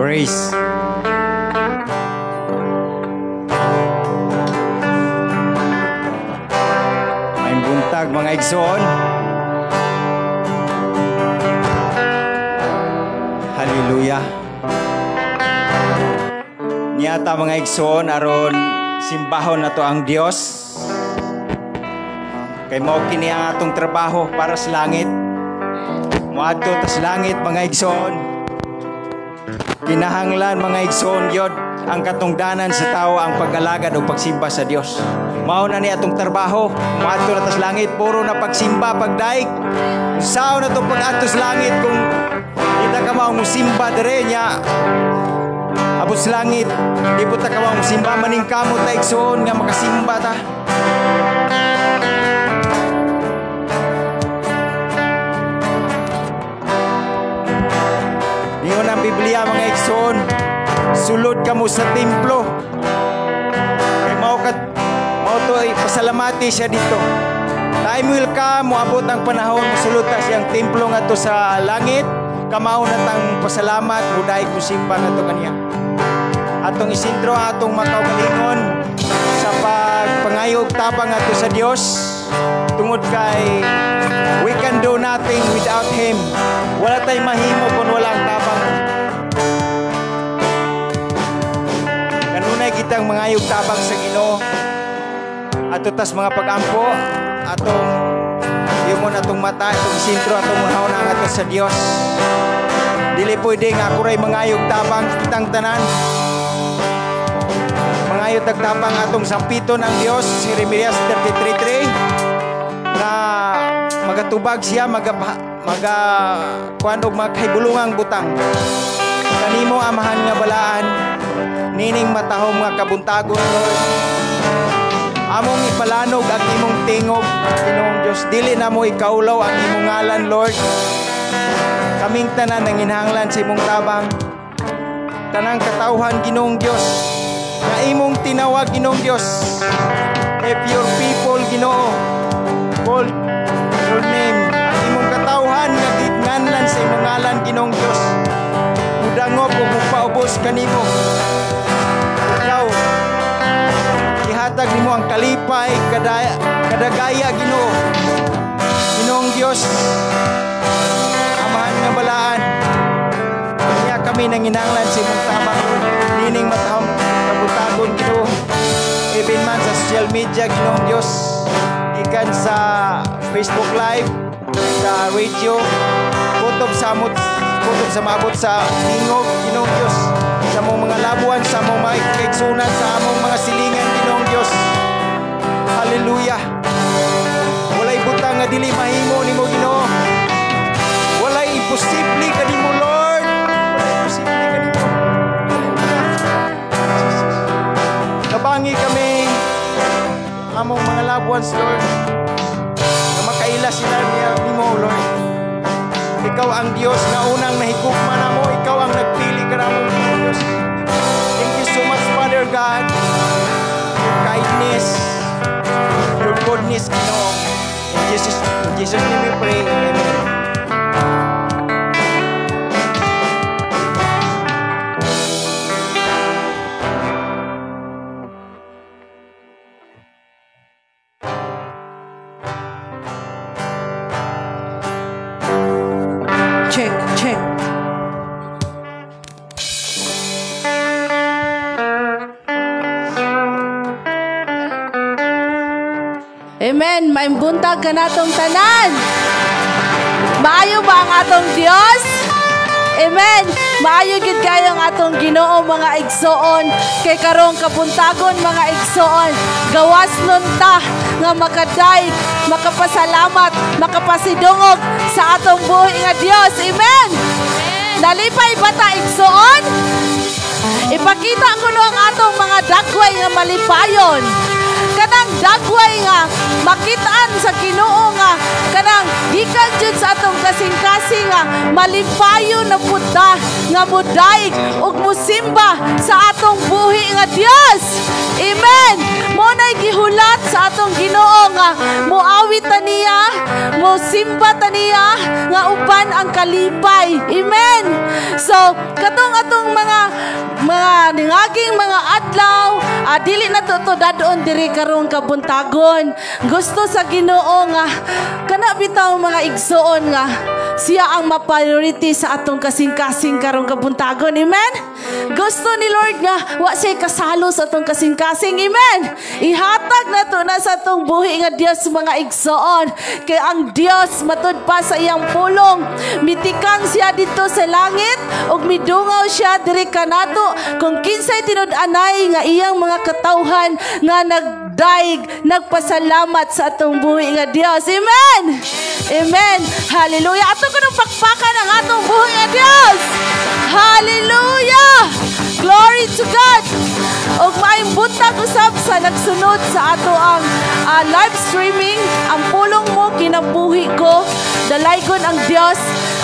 Praise. Maayong buntag, mga igsoon. Hallelujah. Niyata, mga igsoon, aron simbahon nato ang Dios. Kay mao kini ang atong trabaho para sa langit. Moadto ta sa langit, mga igsoon. Kinahanglan, mga igsoon, gyud ang katungdanan sa tao ang pag-alagad o pagsimba sa Dios. Mao na ni atong trabaho, moadto na ta sa langit, puro na pagsimba, pagdaig. Unsaon na tong pag-adto sa langit kung di ta kamao mosimba dere nya abot sa langit, di po ta kamao mosimba? Maningkamot ta, igsoon, nga makasimba ta. Ingon ang Biblia, mga igsoon, sulod kamo sa templo. Kay mao kat mao to ay pasalamati siya dito. Time will come, moabot ang panahon, mosulod ta siyang templo ngadto sa langit. Kamao na tang pasalamat, mudaig mo simba ngadto kaniya. Atong isintro ang atong makaugalingon sa pagpangayog tabang ngadto sa Dios, tungod kay we can do nothing without Him. Wala tay mahimo kung wala ang tabang. Kanunay kitang mangayog tabang sa Ginoo. Ato tas mga pag-ampo, atong yumon atong mata, atong sentro, atong hunahuna ngadto sa Dios. Dili pwede nga ako ray mangayog tabang, kitang tanan. Mangayo tag tabang, atong sampiton ang Dios, Jeremias 33:3, na magatubag siya, maga kuan og magkahibulungang butang. Kanimo, Amahan nga balaan, nining matahom nga kabuntagon, Lord. Among ipalanog ang imong tingog, Ginoong Dios. Dili na mo ikaulaw ang imong ngalan, Lord. Kaming tanan nanginahanglan sa imong tabang. Tanang katawhan, Ginoong Dios, nga imong tinawag, Ginoong Dios. If your people, Ginoo, called your name, ang imong katawhan nga gitnganlan sa imong ngalan, Ginoong Dios, mudangop ug mupaubos kanimo. Ikaw, ihatag nimo ang kalipay, kadagaya, Ginoo. Ginoong Dios, Amahan nga balaan, kanya kami nanginahanglan sa imong tabang nining matahom kabuntagon, Ginoo. Even man sa social media, Ginoong Dios, gikan sa Facebook Live, sa radio, kutob sa amot, kutob sa maabot sa tingog, Ginoong Dios, sa among mga labuan, sa among mga kaigsunan, sa among mga silingan, Ginoong Dios. Hallelujah. Walay butang nga dili mahimo nimo, Ginoo. Walay imposible kanimo, Lord. Walay imposible kanimo. Hallelujah. Jesus. Tabangi kami among mga loved ones, Lord. Na makaila sila niya nimo, Lord. Ikaw ang Dios nga unang nahigugma namo. Ikaw ang nagpili kanamo, Diyos. Thank you so much, Father God. Your kindness, your goodness, Ginoo. In Jesus' name we pray. Amen. Check, check. Amen. Maayong buntag kanatong tanan. Maayo ba ang atong Dios? Amen. Maayo gid kayo ang atong Ginoo, mga igsoon, kay karong kabuntagon, mga igsoon, gawas nun ta nga makadayeg, makapasalamat, makapasidungog sa atong buhi nga Dios. Amen. Nalipay ba ta, igsoon? Ipakita ko no ang atong mga dagway nga malipayon. Kanang Kanang dagway nga makitaan sa Ginoo nga kanang gikan jud sa atong kasing-kasing nga malipayon na pud ta nga mudaig ug musimba sa atong buhi nga Dios. Amen. Mo nay gihulat sa atong Ginoo nga moawit ta niya, mosimba ta niya nga uban ang kalipay. Amen. So katong atong mga ningaging mga adlaw, dili na to to dadon diri karong kabuntagon. Gusto sa Ginoo nga kana bitaw, mga igsoon, nga siya ang ma-priority sa atong kasing-kasing karong kabuntagon. Amen. Gusto ni Lord nga wa siya kasalo sa atong kasing-kasing. Amen. Ihatag na to na sa atong buhi nga Dios, mga igsoon. Kay ang Dios, matud pa sa iyang pulong, mitikang siya dito sa langit ug midungaw siya diri kanato kung kinsay tinud-anay nga iyang mga katawhan nga nagdaig, nagpasalamat sa atong buhi nga Dios. Amen. Amen. Hallelujah. Ato kunong pakpakan ang atong buhi nga Dios. Hallelujah. Glory to God. Ug maayong buntag usab sa nagsunod sa ato ang live streaming, "Ang Pulong Mo Kinabuhi Ko." Dalaygon ang Dios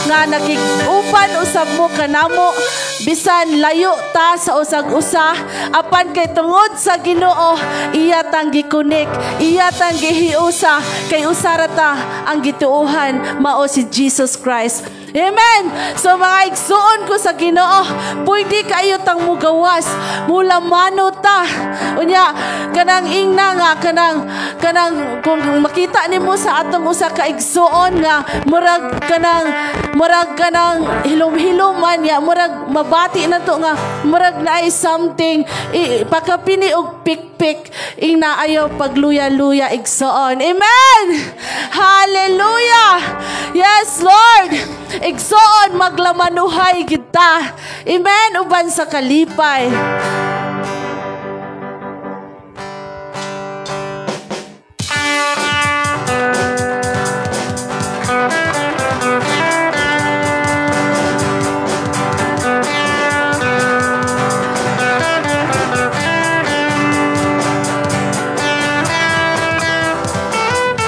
nga nakig-upan usab mo kanamo bisan layo ta sa usag usa, apan kay tungod sa Ginoo, iya tang gikunik, iya tang gihiusa, kay usara ta ang gituohan, mao si Jesus Christ. Amen. So mga igsuon ko sa Ginoo, pwede kayo tang mugawas, mulamano ta. Unya kanang ingna nga kanang kung makita nimo sa atong usa ka igsuon nga murag kanang hilom-hilom man ya, murag mabati na to nga murag naay something, pakapini og pikpik, ingna ayaw pagluya-luya, igsoon. Amen. Hallelujah. Yes, Lord. Igsoon, maglamanuhay kita. Amen, uban sa kalipay.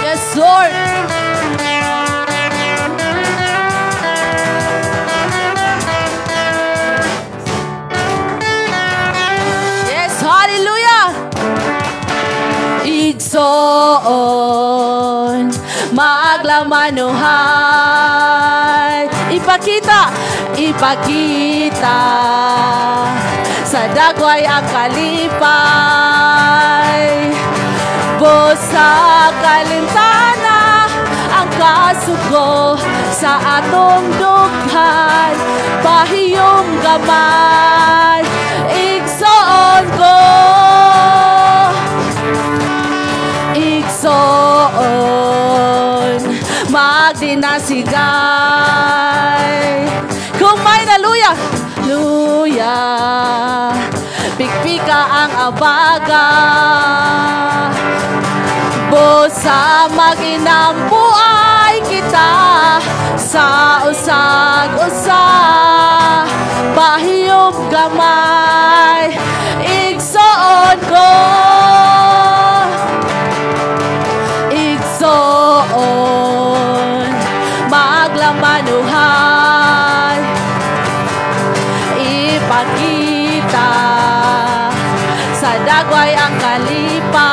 Yes, Lord. Yes, hallelujah. Igsoon, maglamanuhay. Ipakita, ipakita sa dagway ang kalipay. Busa kalintana ang kasuko sa atong dughan, pahiyom gamay, igsoon ko. Igsoon, magdinasigay. Kung may naluya, luya, pikpika ang abaga. Busa maginambuay kita sa usag-usa, pahiyom gamay, igsoon ko. Igsoon, maglamanuhay. Ipakita sa dagway ang kalipay.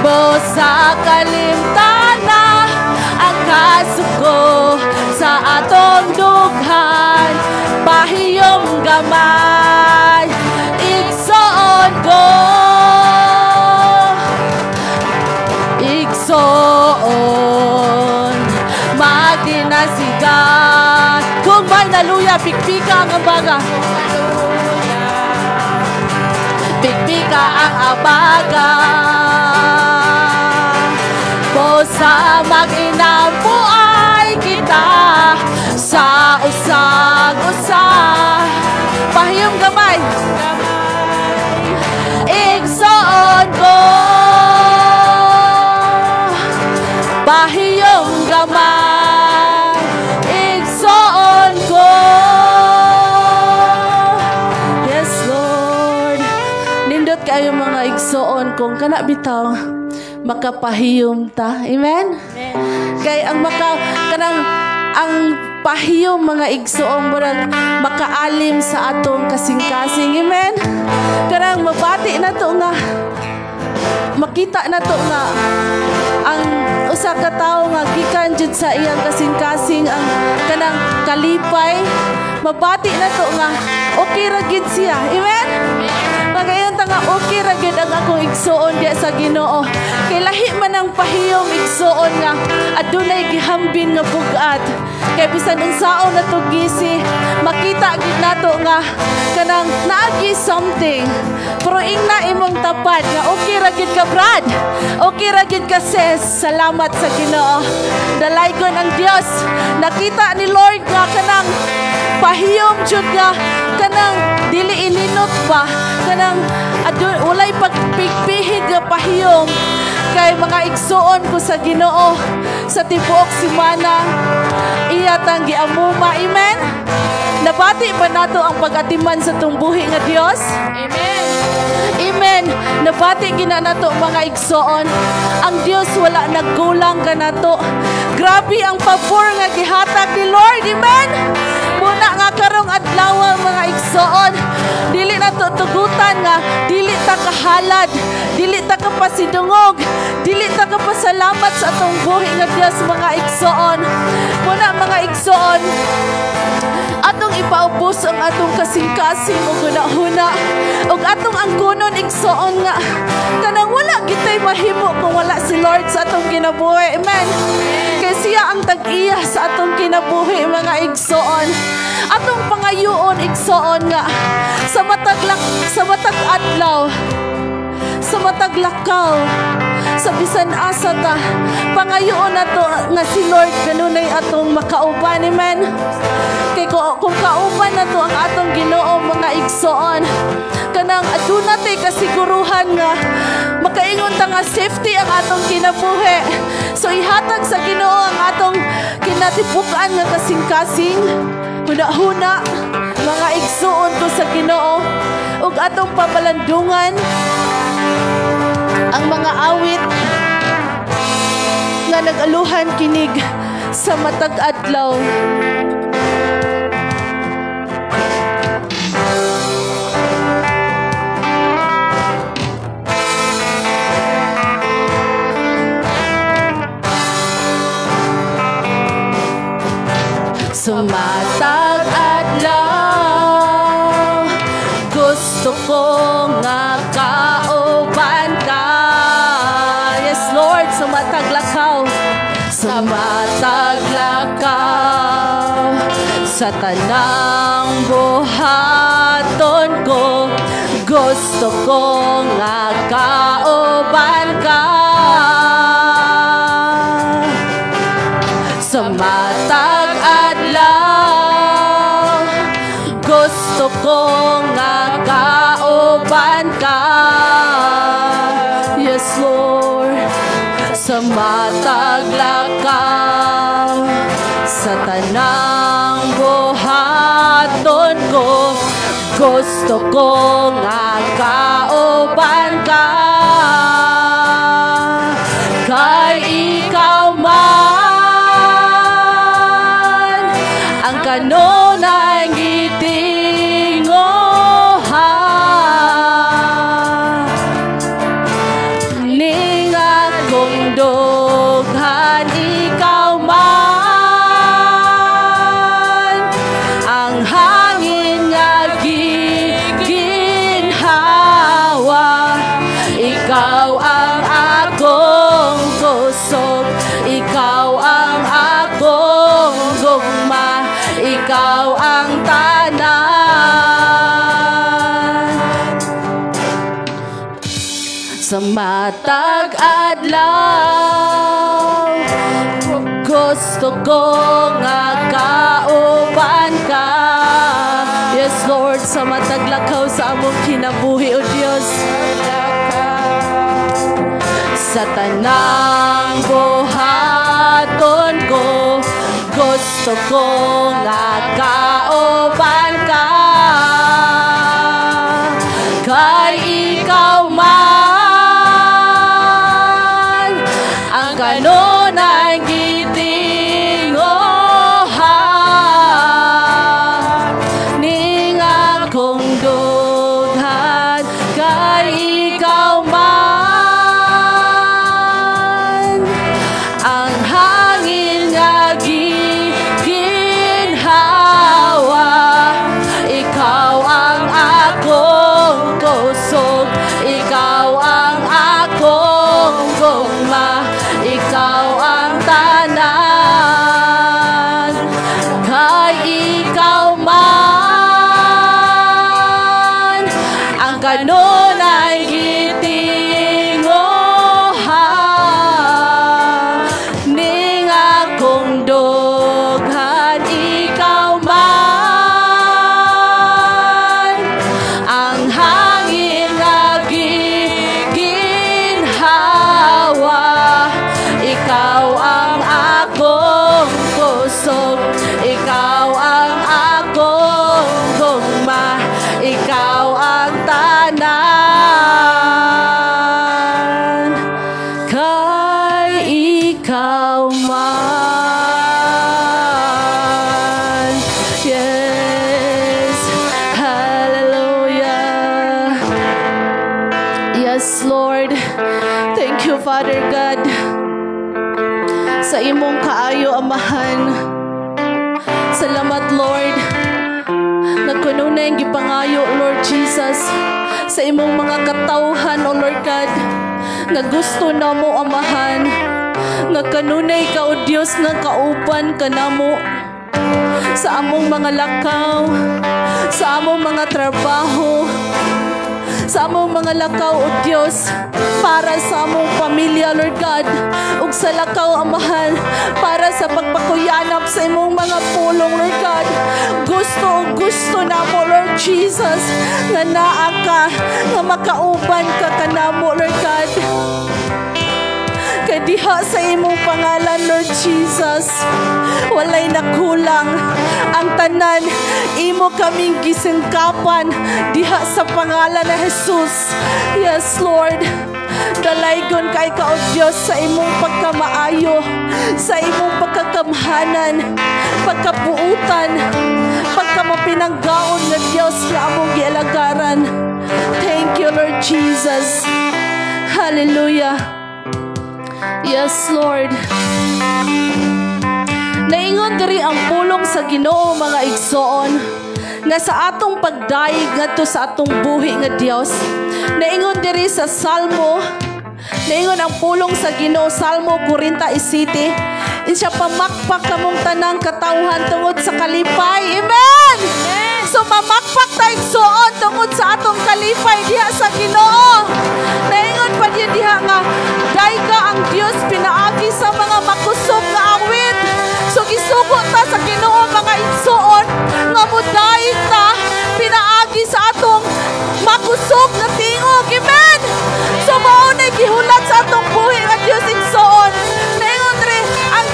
Busa kalimtana ang kasuko sa atong dughan, pahiyom gamay, igsoon ko. Igsoon, magdinasigan. Kung may naluya, pikpika ang abaga. Pikpika ang abaga. Busa mag-inambuay kita sa usag-usa, pahiyom gamay, igsoon ko. Pahiyom gamay, igsoon ko. Yes, Lord. Nindot kayo, mga igsoon. kung kana bitaw makapahiyom ta. Amen? Kay ang maka kanang ang pahiyom, mga igsoong, murag makaalim sa atong kasing-kasing. Amen? Kanang mabati na to nga makita na to nga ang usa ka tawo nga gikan jud sa iyang kasing-kasing ang kanang kalipay, mabati na to nga okay ra gid siya. Amen? Magayon ta nga okay ra gid ang akong igsuon diya sa Ginoo. Kay lahi man ang pahiyom, igsuon, nga adunay gihambin nga bug-at. Kay bisan unsaon nato gisi, makita gid nato nga kanang naagi something. Pero ingna imong tapad nga okay ra gid ka, Brad. Okay ra gid ka, sis. Salamat sa Ginoo. Dalaygon ang Dios. Nakita ni Lord nga kanang pahiyom jud nga kanang dili ininot ba, kanang adun, walay pagpigpihig nga pahiyom. Kay mga igsuon ko sa Ginoo, sa tibuok semana iya tang giamuma. Amen. Nabati ba nato ang pag-atiman sa tungbuhi nga Dios? Amen. Amen. Nabati gina nato, mga igsoon. Ang Dios wala nagkulang kanato. Grabe ang pabor nga gihatag ni Lord. Amen. Muna nga karong adlaw, mga igsoon, dili nato tugutan nga dili ta kahalad, dili ta kapasidungog, dili ta kapasalamat sa atong buhi nga Dios, mga igsoon. Muna, mga igsoon, atong ipaubos ang atong kasing-kasing ug hunahuna ug atong angkunon, igsoon, nga kanang wala gitay mahimo kung wala si Lord sa atong kinabuhi. Amen. Kay siya ang tag-iya sa atong kinabuhi, mga igsoon. Atong pangayoon, igsoon, nga sa matag adlaw, sa matag lakaw, sa bisan asa ta, pangayoon nato nga si Lord kanunay atong makauban. Amen. Kay kung kauban nato ang atong Ginoo, mga igsoon, kanang aduna tay kasiguruhan nga makaingon ta nga safety ang atong kinabuhi. So ihatag sa Ginoo ang atong kinatibuk-an nga kasing-kasing, huna-huna, mga igsuon ko sa Ginoo, ug atong pabalandungan ang mga awit nga nag-aluhan kinig sa matag adlaw. Sa matag adlaw, gusto ko nga kauban ka. Yes, Lord, sa matag lakaw, sa matag lakaw, sa tanang buhaton ko, gusto ko nga kauban ka. Sa matag adlaw, gusto ko nga kauban ka. Yes, Lord. Sa matag lakaw, sa tanang buhaton ko, gusto ko nga kauban ka. Kay ikaw man ang kanunay gitinguha ning akong dughan. Ikaw man ang hangin nga giginhawa. Ikaw ang akong kusog, ikaw ang akong gugma, ikaw ang tanan. Sa matag adlaw, gusto ko nga kauban ka. Yes, Lord, sa matag lakaw sa among kinabuhi, O Dios, sa tanang buhaton ko, gusto ko nga kauban ka. Kay ikaw man Ikaw man ang kanunay gitinguha ning akong dughan. Ikaw man ang hangin nga giginhawa. Ikaw ang akong kusog, ikaw ang akong gugma, ikaw ang tanan, kay ikaw man. Yes, hallelujah. Yes, Lord. Thank you, Father God, sa imong kaayo, Amahan. Salamat, Lord. Nagkununay ang gipangayo, Lord Jesus, sa imong mga katawhan, O Lord God, nga gusto namo, Amahan, nga kanunay ka, O Dios, nga kauban ka namo sa among mga lakaw, sa among mga trabaho, sa among mga lakaw, O Dios, para sa among pamilya, Lord God, ug sa lakaw, Amahan, para sa pagpakuyanap sa imong mga pulong, Lord God. Gusto ug gusto namo, Lord Jesus, nga naa ka, nga makauban ka kanamo, Lord God. Kay diha sa imong pangalan, Lord Jesus, walay nakulang. Ang tanan, imo kaming gisingkapan diha sa pangalan ni Jesus. Yes, Lord. Dalaygon kay ka, O Dios, sa imong pagkamaayo, sa imong pagkagamhanan, pagkabuutan, pagkamapinanggaon nga Dios nga among gialagaran. Thank you, Lord Jesus. Hallelujah. Yes, Lord. Naingon diri ang pulong sa Ginoo, mga igsoon, nga sa atong pagdayeg ngadto sa atong buhi nga Dios. Naingon diri sa Salmo, naingon ang pulong sa Ginoo, Salmo 47. Insya, "Pamakpak kamong tanang katawhan tungod sa kalipay." Amen. So mamakpak ta, igsoon, tungod sa atong kalipay diha sa Ginoo. Naingon pa diha diha nga dayga ang Dios pinaagi sa mga makusog nga awit. So gisugo ta sa Ginoo, mga igsoon, nga mudayeg ta pinaagi sa atong makusog nga tingog. Amen. So mao na gihulat sa atong buhi nga Dios, igsoon. Naingon diri ang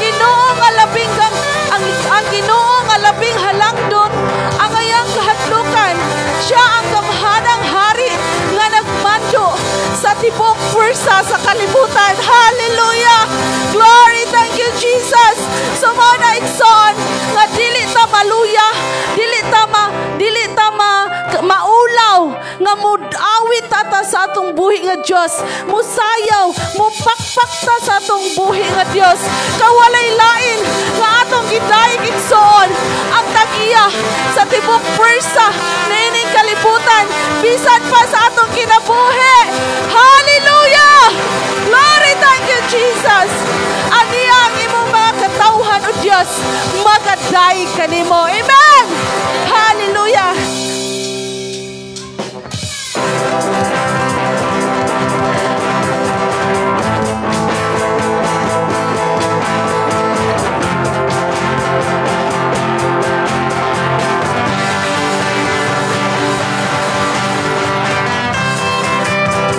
Ginoo nga labing halangdon ang ayang kahadlukan. Siya ang gamhanang hari nga nagmando sa tibok pwersa sa kalibutan. Hallelujah! Glory, thank you, Jesus. So mao na, igsoon, nga dili ta maluya, dili ta maulaw nga mudawit ta, ta sa atong buhi nga Dios, musayaw, mupakpak ta sa atong buhi nga Dios. Kawalay lain nga atong gidayeg, igsoon, ang tag-iya sa tibok pwersa niining kalibutan, bisan pa sa atong kinabuhi. Hallelujah! Glory, thank you, Jesus. Aniya ang imong mga katawhan, O Dios, magadayeg kanimo. Amen. Hallelujah.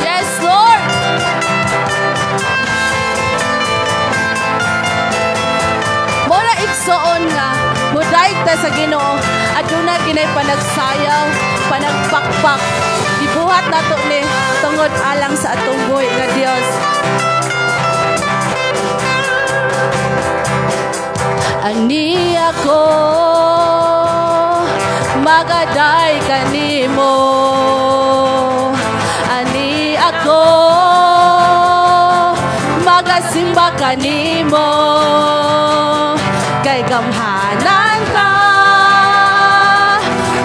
Yes, Lord. Mao na, igsoon, nga mudayeg ta sa Ginoo, aduna kinay panagsayaw, panagpakpak. Gibuhat nato ni tungod alang sa atong buhi nga Dios. Ani ako magadayeg kanimo. Ani ako magasimba kanimo. Kay gamhanan ka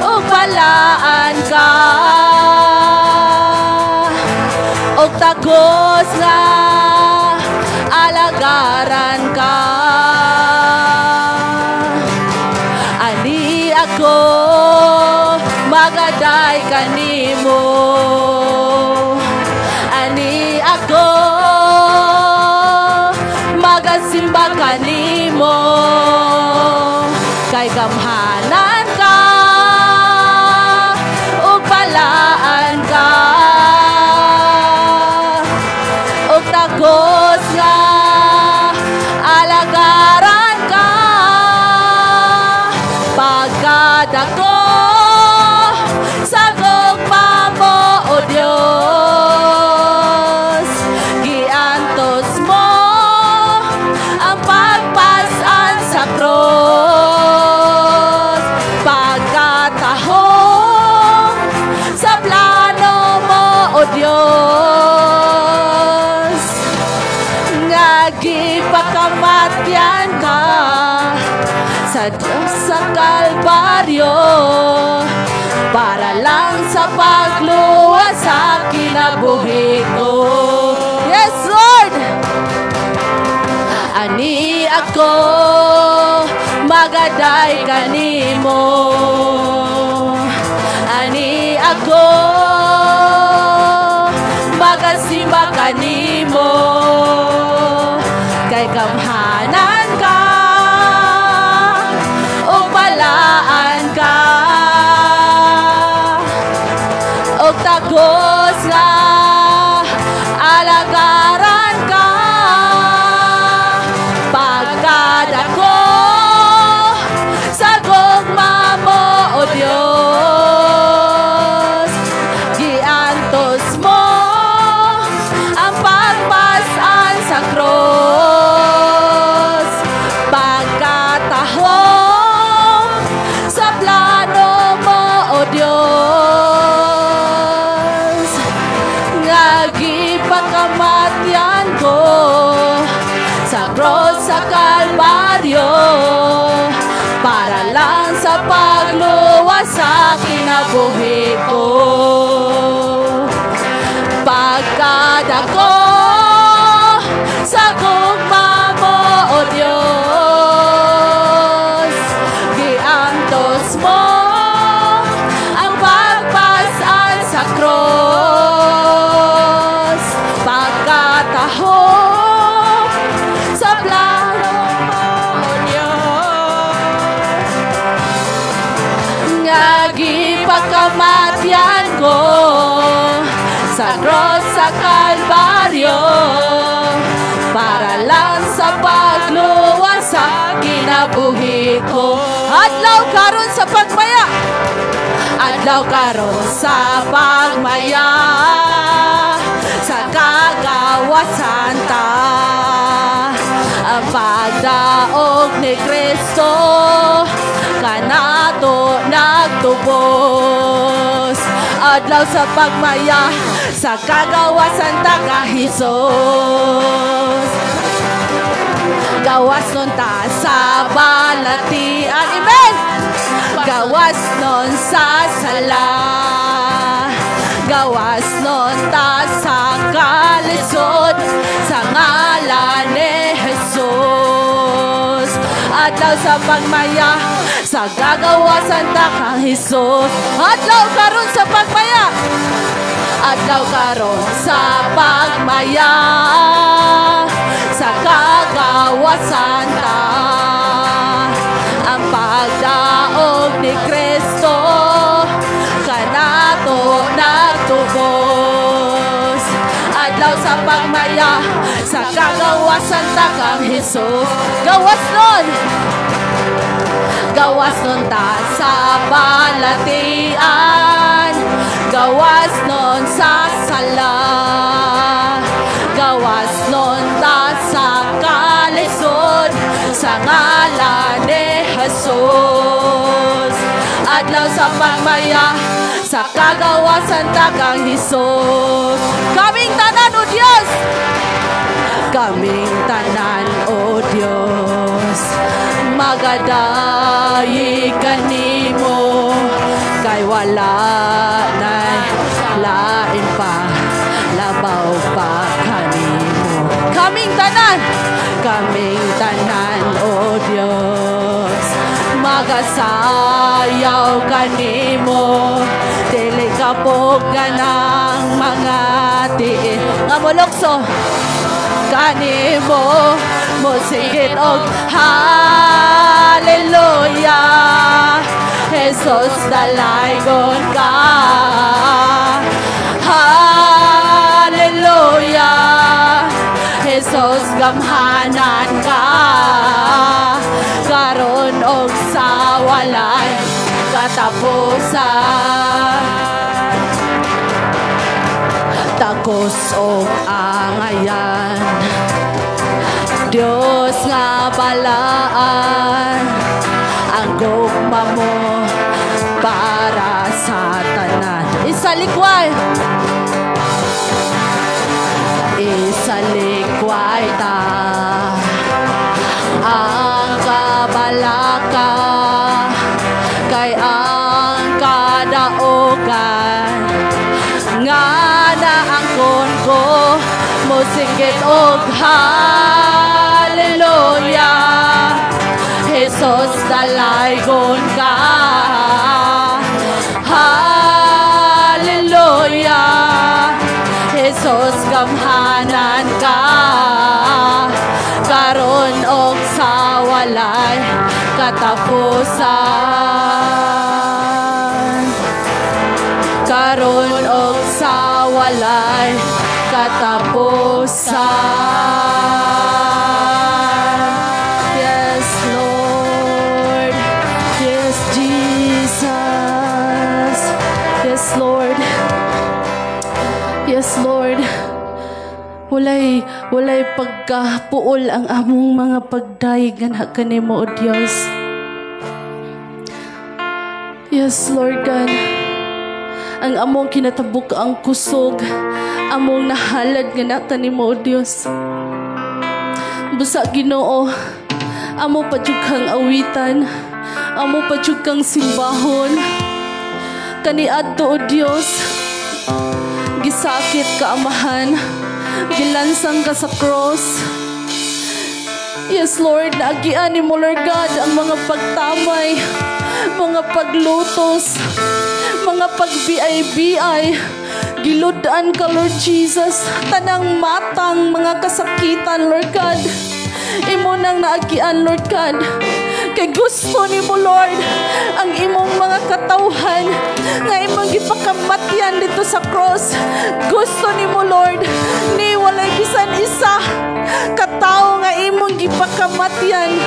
ug balaan ka, ug takos nga alagaran ka. Ani Ako magaday kanimo. Ani ako magasimba kanimo, kay gamhanan ka ug balaan ka, ug takos nga alagaran ka. Pagkadako sa gugma mo, O Dios, giantos mo ang pagpasan sa krus. Pagkatahong sa plano mo, O Dios, nga gipakamatyan ka sa Diyos sa Kalbaryo para lang sa pagluwas sa kinabuhi ko. Yes, Lord! Ani ako magaday kanimo. Ani ako magasimba kanimo, kay gamhanan ka ug balaan ka, ug takos nga alagaran ka. Pagkadako sa gugma mo, O Dios, giantos mo ang pagpasan sa krus. Pagkatahong sa plano mo, O Dios, nga gipakamatyan ko sa cross sa Kalbaryo para lang sa pagluwas sa kinabuhi ko. Pagkadako sa gugma mo, O Dios, giantos mo ang pagpasan sa krus. Pagkatahong sa plano mo, O Dios, nga gipakamatyan ko sa cross sa Kalbaryo para lang sa pagluwas sa kinabuhi ko. Adlaw karon sa pagmaya. Adlaw karon sa pagmaya, sa kagawasan ta. Ang pagdaog ni Kristo kanato nagtubos. Adlaw sa pagmaya, sa kagawasan ta ka Hesus. Gawas nun ta sa balatian. Amen! Gawas nun sa sala. Gawas nun ta sa kalisod, sa ngalan ni Jesus. Adlaw sa pagmaya, sa gagawasan ta kang Jesus. Adlaw karon sa pagmaya. Adlaw karon sa pagmaya, sa kagawasan ta. Ang pagdaog ni Kristo kanato nagtubos. Adlaw sa pagmaya, sa kagawasan ta kang Jesus. Gawas nun! Gawas nun ta sa balatian. Gawas nun sa sala. Gawas nun ta sa kalisod, sa ngalan ni Jesus. Adlaw sa pagmaya, sa kagawasan ta kang Jesus. Kaming tanan, O Diyos! Kaming tanan, O Diyos, magadayi kanimo, kay wala nay lain pa, labaw pa kanimo. Kaming tanan, kaming tanan, O Diyos, magadayi Makasayaw kanimo, dili kapog ng mga tiil nga molukso kanimo, mosinggit og hallelujah. Jesus, dalaygon ka. Hallelujah. Jesus, gamhanan ka, karon og sa walay katapusan. Takos og angayan, Dios nga balaan, ang gugma mo para sa tanan. Isalikway, isalikway ta ang kabalaka, kay ang kadaugan nga naangkon ko, mosinggit og hallelujah. Jesus, dalaygon ka. Hallelujah. Jesus, gamhanan ka, karon og sa walay katapusan, karon og sa walay katapusan. Yes, Lord. Yes, Jesus. Yes, Lord. Yes, Lord. Walay pagkapuol ang among mga pagdayeg nga kanimo, O Dios. Yes, Lord God. Ang among kinatabok ang kusog, among nahalad nga kanimo, O Dios. Busa, Ginoo, amo pa jud kang awitan, amo pa jud kang simbahon. Kaniadto, O Dios, gisakit ka, Amahan, gilansang ka sa cross. Yes, Lord, naagian ni mo, Lord God, ang mga pagtamay, mga paglutos, mga pag-BI-BI. Giludan ka, Lord Jesus. Tanang matang mga kasakitan, Lord God, imo nang naagian, Lord God. Kay gusto nimo, Lord, ang imong mga katawhan nga imong gipakamatyan dito sa cross. Gusto nimo, Lord, ni walay bisan isa katawo nga imong gipakamatyan.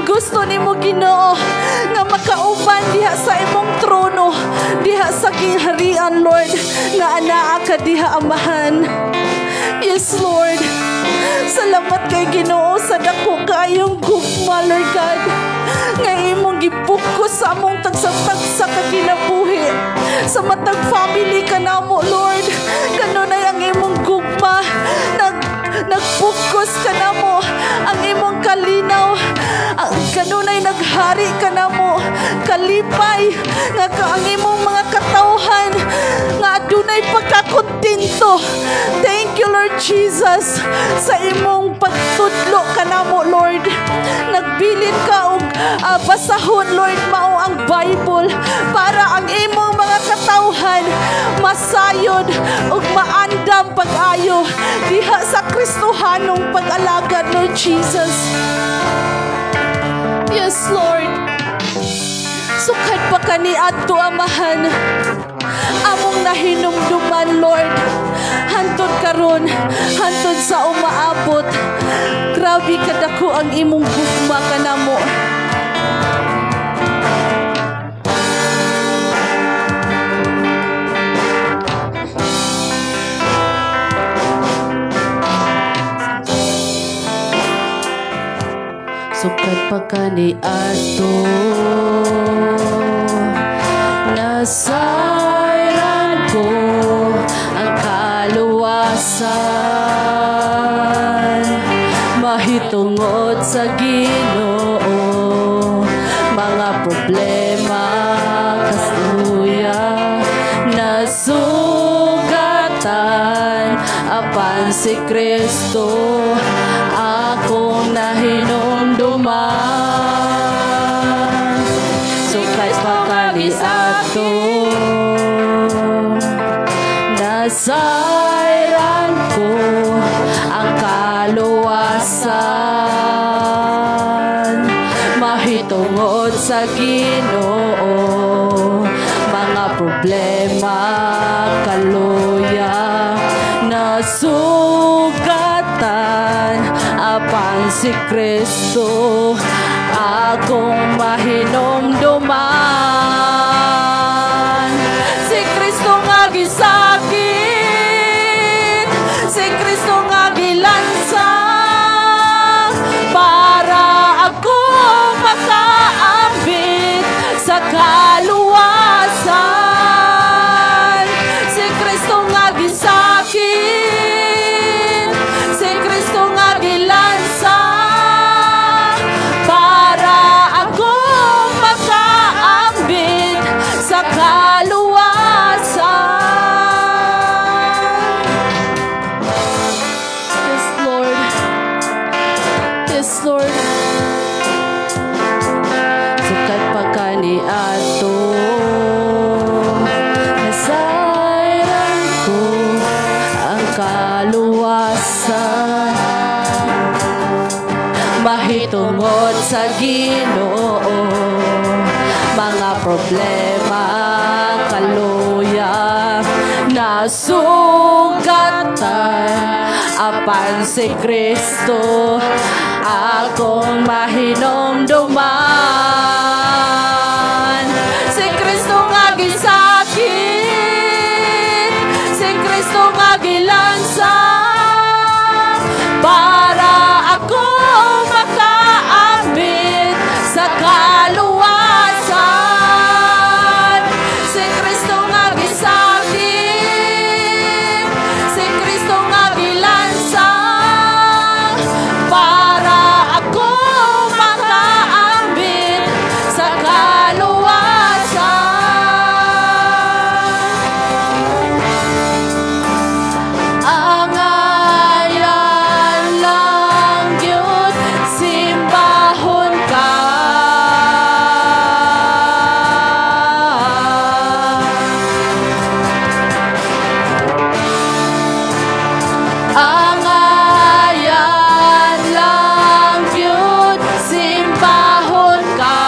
Gusto nimo, Ginoo, nga makauban diha sa imong trono, diha sa gingharian, Lord, nga anaa ka diha, Amahan. Yes, Lord. Salamat kay Ginoo sa dako kaayong gugma, Lord God, nga imong gipukos sa among tagsa-tagsa ka kinabuhi. Sa matag family ka namo, Lord, kanunay ang imong gugma nagpukos ka namo, ang imong kalinaw ang kanunay naghari ka namo, kalipay nga ka ang imong mga katawhan nga adunay pagkakontento. Thank you, Lord Jesus, sa imong pagtudlo kanamo, Lord. Nagbilin ka og basahon, Lord, mao ang Bible para ang imong mga katawhan masayod ug maandam pag-ayo diha sa Kristohanong pag-alagad, Lord Jesus. Yes, Lord. Sukad pa kaniadto, Amahan, among nahinumduman, Lord. Hantod karon, hantod sa umaabot. Grabe kadako ang imong gugma kanamo. Sukad pa kaniadto, nasayran ko ang kaluwasan, mahitungod sa Ginoo, mga problema kasuya nasugatan, apan si Kristo akong nahinumduman. Kaniadto nasayran ko ang kaluwasan mahitungod sa Ginoo. Mga problema, kaluya, nasugatan, apan si Kristo akong mahinumduman. Si Kristo nga gisakit, si Kristo nga gilansang para ako makaambit sa kaluwasan. Si Kristo nga gisakit, si Kristo nga gilansang para ako makaambit sa kaluwasan. Yes, Lord. Yes, Lord. Sukat pa kaniadto, nasayran ko ang kaluwasan mahitungod sa Ginoo. Mga problema, kaluya, nasugatan, apan si Kristo akong mahinumduman. Si Kristo nga gisakit, si Kristo nga gilansang para ako makaambit sa kaluwasan. Si Kristo nga gisakit, si Kristo nga gilansang para ako makaambit sa kaluwasan. Angayan lang gyud simbahon ka. Angayan lang gyud simbahon ka.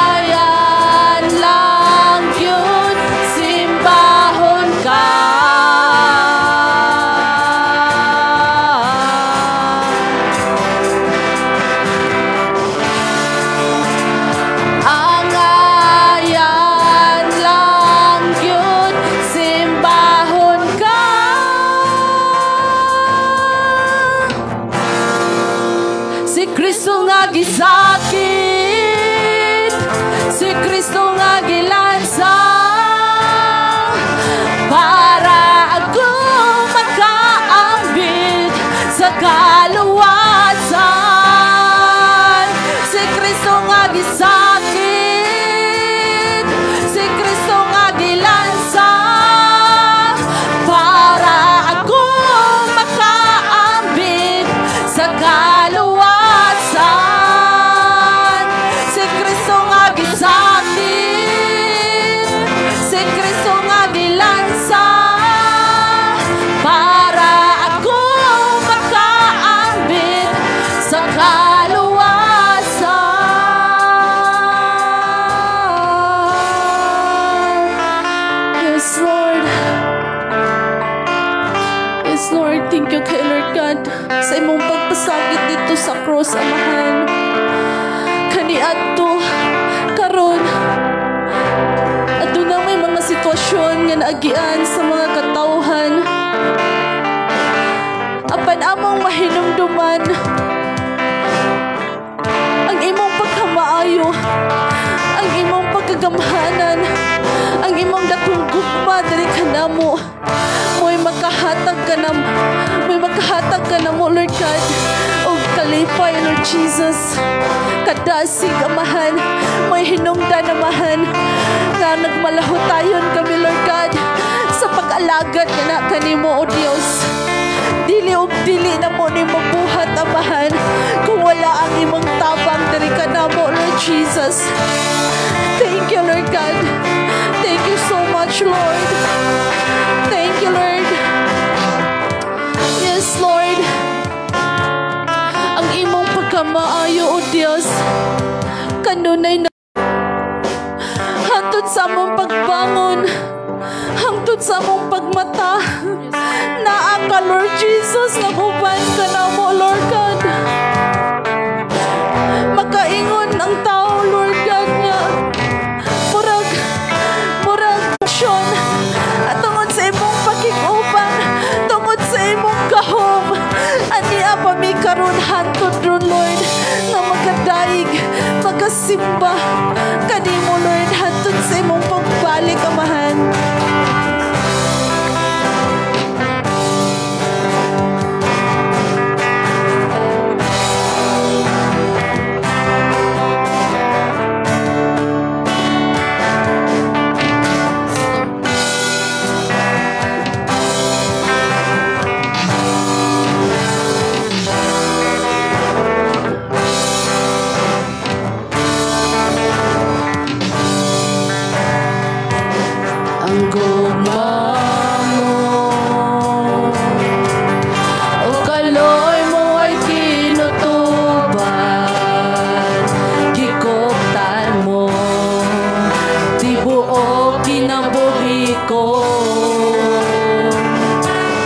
Angayan lang gyud simbahon ka. Angayan lang gyud simbahon ka. Si Kristo nga gisakit, si Kristo nga gilansang para ako makaambit sa kaluwasan. Si Kristo nga gisakit, si Kristo nga gilansang para ako makaambit sa kaluwasan. Si Kristo nga gisakit, si Kristo nga gilansang para ako makaambit sa kaluwasan. Yes, Lord. Yes, Lord. Thank you kay Lord God sa imong pagpasakit dito sa cross, Amahan. Kaniadto, karon, aduna may mga sitwasyon nga naagian sa mga katawhan. Apan among mahinumduman ang imong pagkamaayo, ang imong pagkagamhanan, ang imong dakong gugma diri kanamo. Mo'y makahatag ka namo, Lord God, og kalipay, Lord Jesus. Kadasig, Amahan, may hinungdan, Amahan, nga nagmalahotayon kami, Lord God, sa Sa pag-alagad nga na kanimo, O Dios. Dili og dili na mo ni mabuhat, Amahan, kung wala ang imong tabang diri kanamo, Lord Jesus. Thank you, Lord God. Thank you so much, Lord. Thank you, Lord. Yes, Lord. Ang imong pagkamaayo, O Dios, kanunay na hantod sa among pagbangon, hangtod sa among pagmata. Naa ka, Lord Jesus, nag-uban ka namo, Lord God. Makaingon ang tao, Lord God, nga murag aksyon at tungod sa imong pakig-uban, tungod sa imong gahom, ania pa mi karon hantod ron, Lord, nga magadaig, magasimba kanimo, Lord, hantod sa imong pagbalik, Amahan. Ang gugma mo o kaloy mo ay tinutuban, gikoptan mo tibuok kinabuhi ko,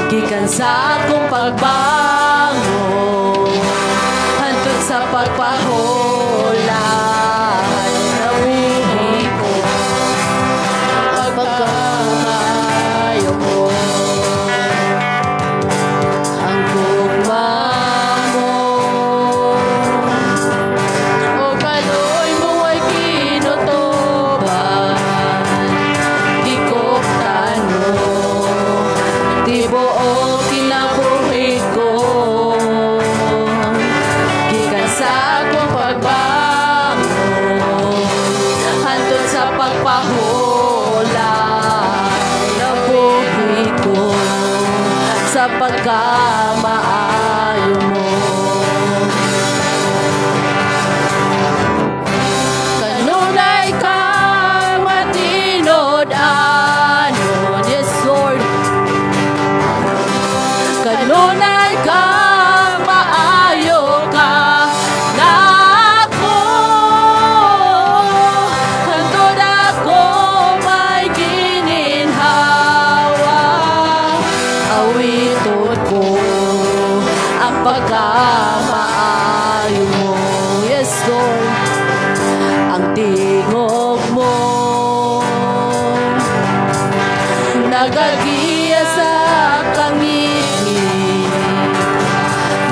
gikan sa akong pagbangon hantod sa pagpahulan nabuhi ko ang pagkamaayo mo. Ang gugma mo o kaloy mo ay kinutuban, gikoptan mo tibuok kinabuhi ko, gikan sa akong pagbangon hantod sa pagpahulan nabuhi ko sa pagkamaayo mo. Kanunay kang matinud-anon, yes, Lord. Kanunay kang maayo ka nako, hantod ako may gininhawa, awiton ko ang pagkamaayo mo. Yes, Lord. Ang tingog mo nagagiya sa kangiti,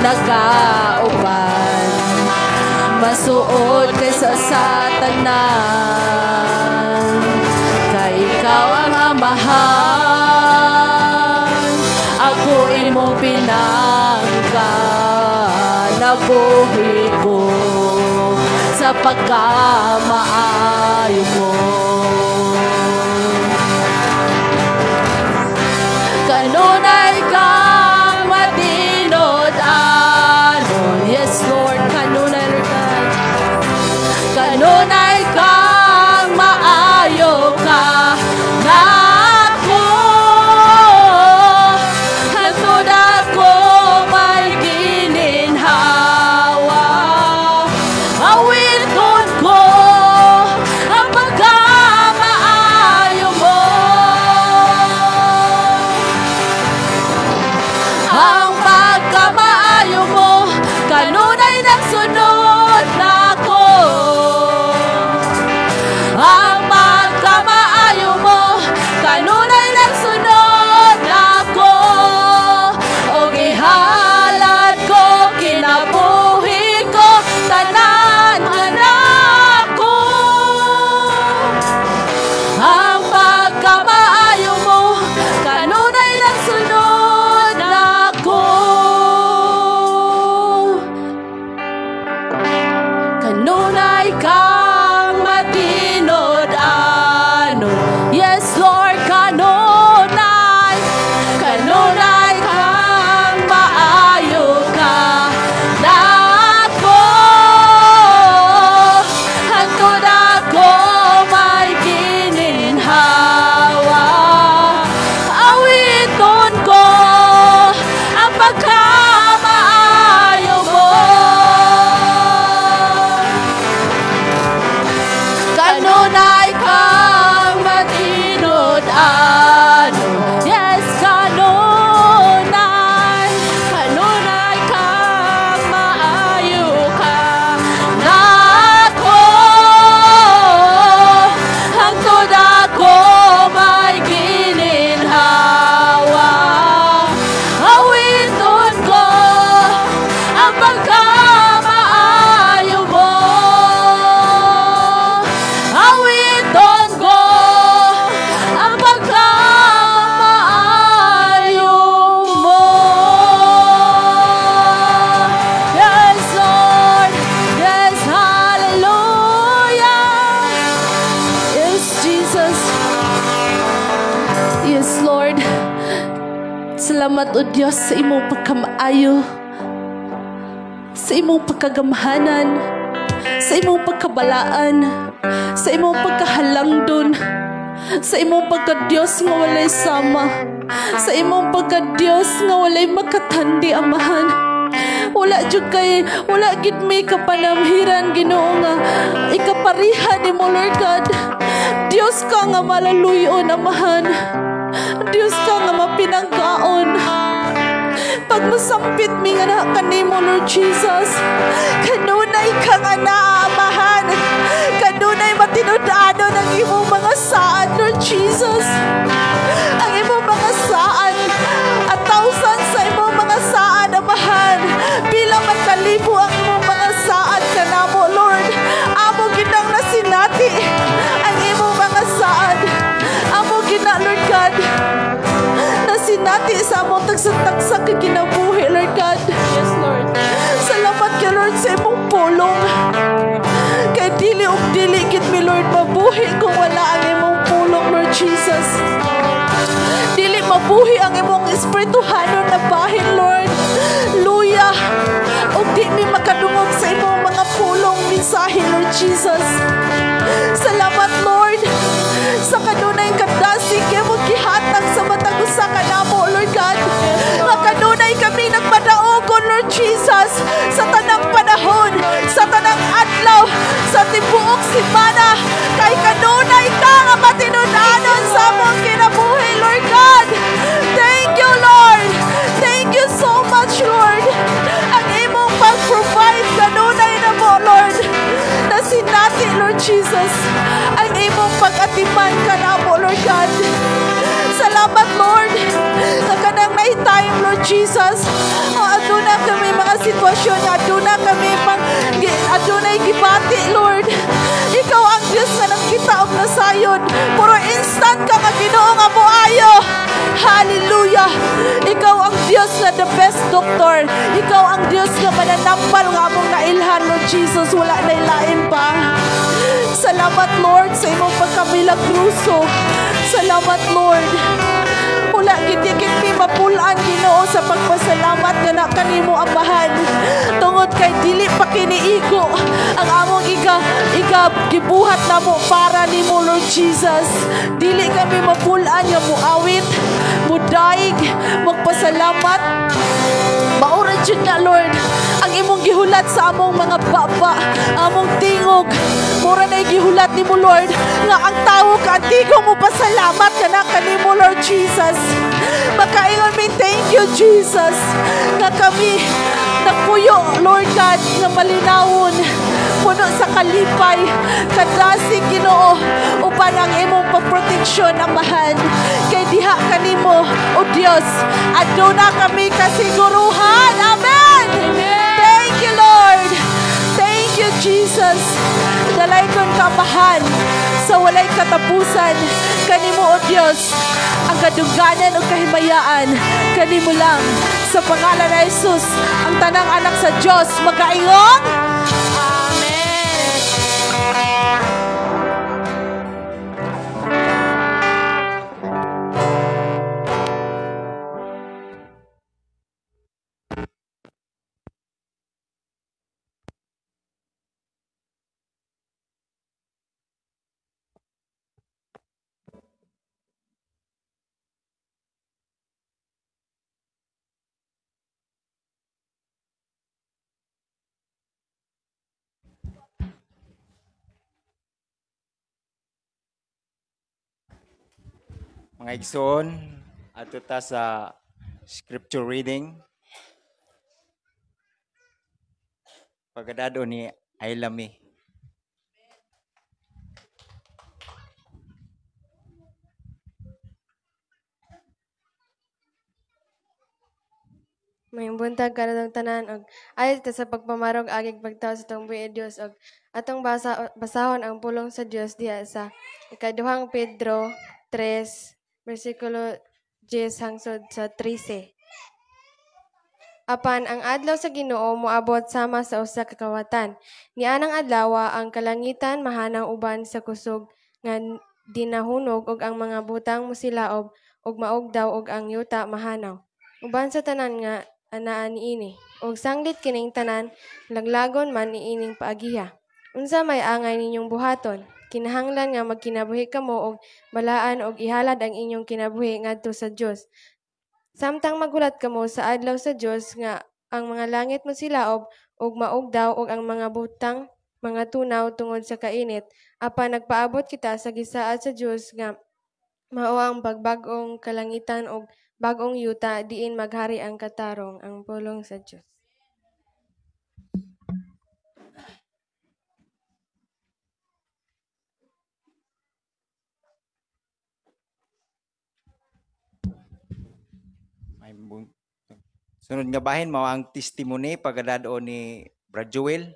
nagauban masuod kaysa sa tanan, kay ikaw ang Amahan, ako imong pinangga, nabuhi ko sa pagkamaayo mo. Kanunay kang matinud-anon, yes, Lord, kanunay, Lord God. Kanunay kang maayo ka nako, hantod ako may gininhawa, awiton ko ang pagkamaayo mo. Ang pagkamaayo mo kanunay nagsunod nako. Ang pagkamaayo mo kanunay nagsunod nako, o gihalad ko kinabuhi ko tanan nako. Ang pagkamaayo mo kanunay nagsunod nako. Diyos, sa imong pagkamaayo, sa imong pagkagamhanan, sa imong pagkabalaan, sa imong pagkahalangdon, sa imong pagka-Diyos nga walay sama, sa imong pagka-Diyos nga walay makatandi, Amahan. Wala jud kay, wala gid may kapanamhiran, Ginoo, nga ikapariha nimo, Lord God. Diyos ka nga malaluyon, Amahan. Diyos ka nga mapinanggaon. Pag masampit mi nga na kanimo, Lord Jesus, kanunay ka nga naamahan. Kanunay matinud-anon ang imong mga saad, Lord Jesus. Ang imong mga saad, at thousand sa imong mga saad, Amahan. Pila magkalibo ang imong mga saad kanamo, Lord. Amo ginang nasinati ang imong mga saad. Amo gina, Lord God, nasinati sa among tagsa-tagsa ka kinabuhi, Lord God. Yes, Lord. Salamat kay Lord sa imong pulong. Kay dili ug dili gid mi, Lord, mabuhi kung wala ang imong pulong, Lord Jesus. Dili mabuhi ang imong espirituhanon na bahin, Lord. Luya ug di mi makadungog sa imong mga pulong mensahe, Lord Jesus. Salamat, Lord, sa kanunay kadasig kay mo gihatag sa matag usa kanamo, Lord God. Nga kanunay kami nagpadaogon, Lord Jesus, sa tanang panahon, sa tanang adlaw, sa tibuok semana, kay kanunay ka nga matinud-anon sa among kinabuhi, Lord God. Thank you, Lord. Thank you so much, Lord. Ang imong pag-provide kanunay na mo, Lord. Nasinati, Lord Jesus, ang imong pag-atiman kanamo, Lord God. Salamat, Lord, sa kanang na time, Lord Jesus. Aduna kami mga sitwasyon, aduna kami pang, adunay gibati, Lord. Ikaw ang Diyos nga nangkita og nasayod. Puro instant ka nga Ginoo nga moayo. Hallelujah! Ikaw ang Diyos nga the best doctor. Ikaw ang Diyos nga mananampal nga among nailhan, Lord Jesus. Wala na ilain pa. Salamat, Lord, sa imong pagkamilagroso. Salamat, Lord. Wala gid mi mapulaan, Ginoo, sa pagpasalamat nga na kanimo, Amahan. Tungod kay dili pa kiniigo ang among iga gibuhat namo para nimo, Lord Jesus. Dili kami mapulaan nga muawit, mudaig, magpasalamat. Maura jud na, Lord, ang imong gihulat sa among mga baba, among tingog. Mura na gihulat nimo, Lord, nga ang tawo kaantigo mo pasalamat kana kanimo, Lord Jesus. Makaingon mi, thank you, Jesus, nga kami nagpuyo, Lord God, nga malinawon, puno sa kalipay, kadasig, Ginoo, upan ang imong pagproteksyon, Amahan. Kay diha kanimo, O Dios, aduna kami kasiguruhan. Amen. Amen. Thank you, Lord. Thank you, Jesus. Dalaykon ka, Amahan, sa walay katapusan. Kanimo, O Dios, ang kadungganan o kahimayaan, kanimo lang. Sa pangalan ni Jesus, ang tanang anak sa Dios magaingong Amen. Mga igsoon, adto ta sa scripture reading. Pagkadado ni Ailami. Mayong buntag kanatong tanan og ayo ta sa pagpamarog agig pagtawo sa atong buhi Dios og atong basahon ang pulong sa Dios diha sa ikaduhang Pedro 3 bersikulo 10 hangtod sa 13. Apan ang adlaw sa Ginoo moabot sama sa usa ka kawatan. Nianang adlawa ang kalangitan mahanaw uban sa kusog nga dinahunog ug ang mga butang mosilaob ug maugdaw ug ang yuta mahanaw. Uban sa tanan nga anaa niini. Ug sanglit kining tanan, laglagon man niining paagiha. Unsa may angay ninyong buhaton? Kinahanglan nga magkinabuhi kamo og balaan og ihalad ang inyong kinabuhi ngadto sa Dios. Samtang maghulat kamo sa adlaw sa Dios nga ang mga langit mosilaob ug maugdaw ug ang mga butang mga tunaw tungod sa kainit, apan nagpaabot kita sa gisaad sa Dios nga mao ang pagbag-ong kalangitan ug bag-ong yuta diin maghari ang katarong. Ang pulong sa Dios. Sunod nga bahin mao ang testimony pagadad-on ni Brad Joel.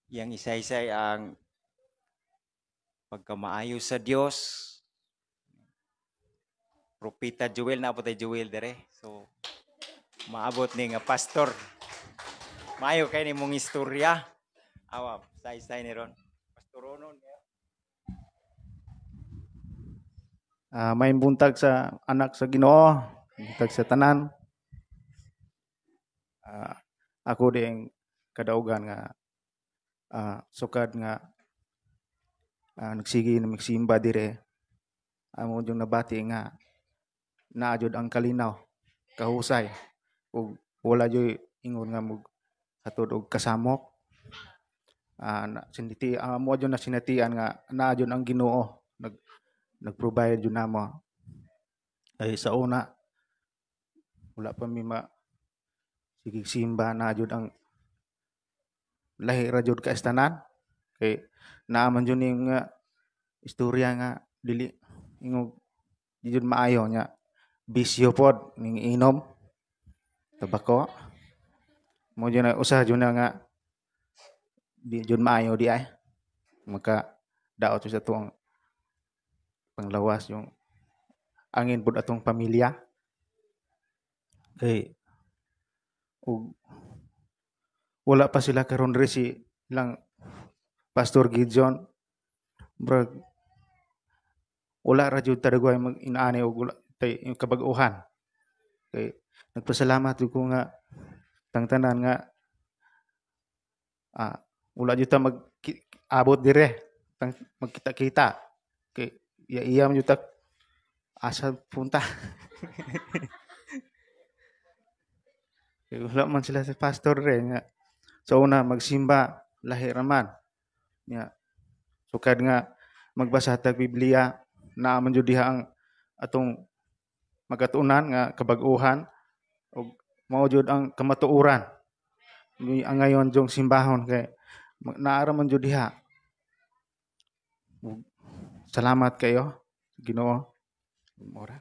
Iyang isaysay ang pagkamaayo sa Dios. Propeta Joel, naabot ay Joel dere. So maabot ni nga pastor. Maayo kay ni mong istorya. Awa, saysay ni ron. Pastoronon niya. May buntag sa anak sa Ginoo, buntag sa tanan. Ako ding kadaugan nga sukad nga nagsige na magsimba dire. Amo jud nabati nga naa jud ang kalinaw, kahusay ug wala jud ingon nga mog hatod og kasamok. Siniti, mo jud na sinatian nga naa jud ang Ginoo nag-provide jud namo. Ay sa una wala pa mi ma sige simba na jud ang lahi ra jud kaastanan kay naa man jud ning nga istorya nga dili ingog di jud maayo nya bisyo pod ning inom tabako mo jud na usa jud na nga di jud maayo di ay maka daot sa tuong panglawas yung angin pod atong pamilya kay ug wala pa sila karon diri si ilang Pastor Gideon brag wala ra jud tadagway mag inaani og wala tay kabag-ohan kay nagpasalamat jud ko nga tangtanan nga wala jud ta mag abot dire tang magkita-kita kay iya man jud ta asa punta. Kay wala man sila sa pastor re nga sa una magsimba lahi ra man nya sukad nga magbasa tag Biblia naa man jud diha ang atong magatunan nga kabag-ohan ug mao jud ang kamatuoran ni ang ngayon jong simbahon kay naa ra man jud diha. Ug salamat kayo Ginoo. Mora.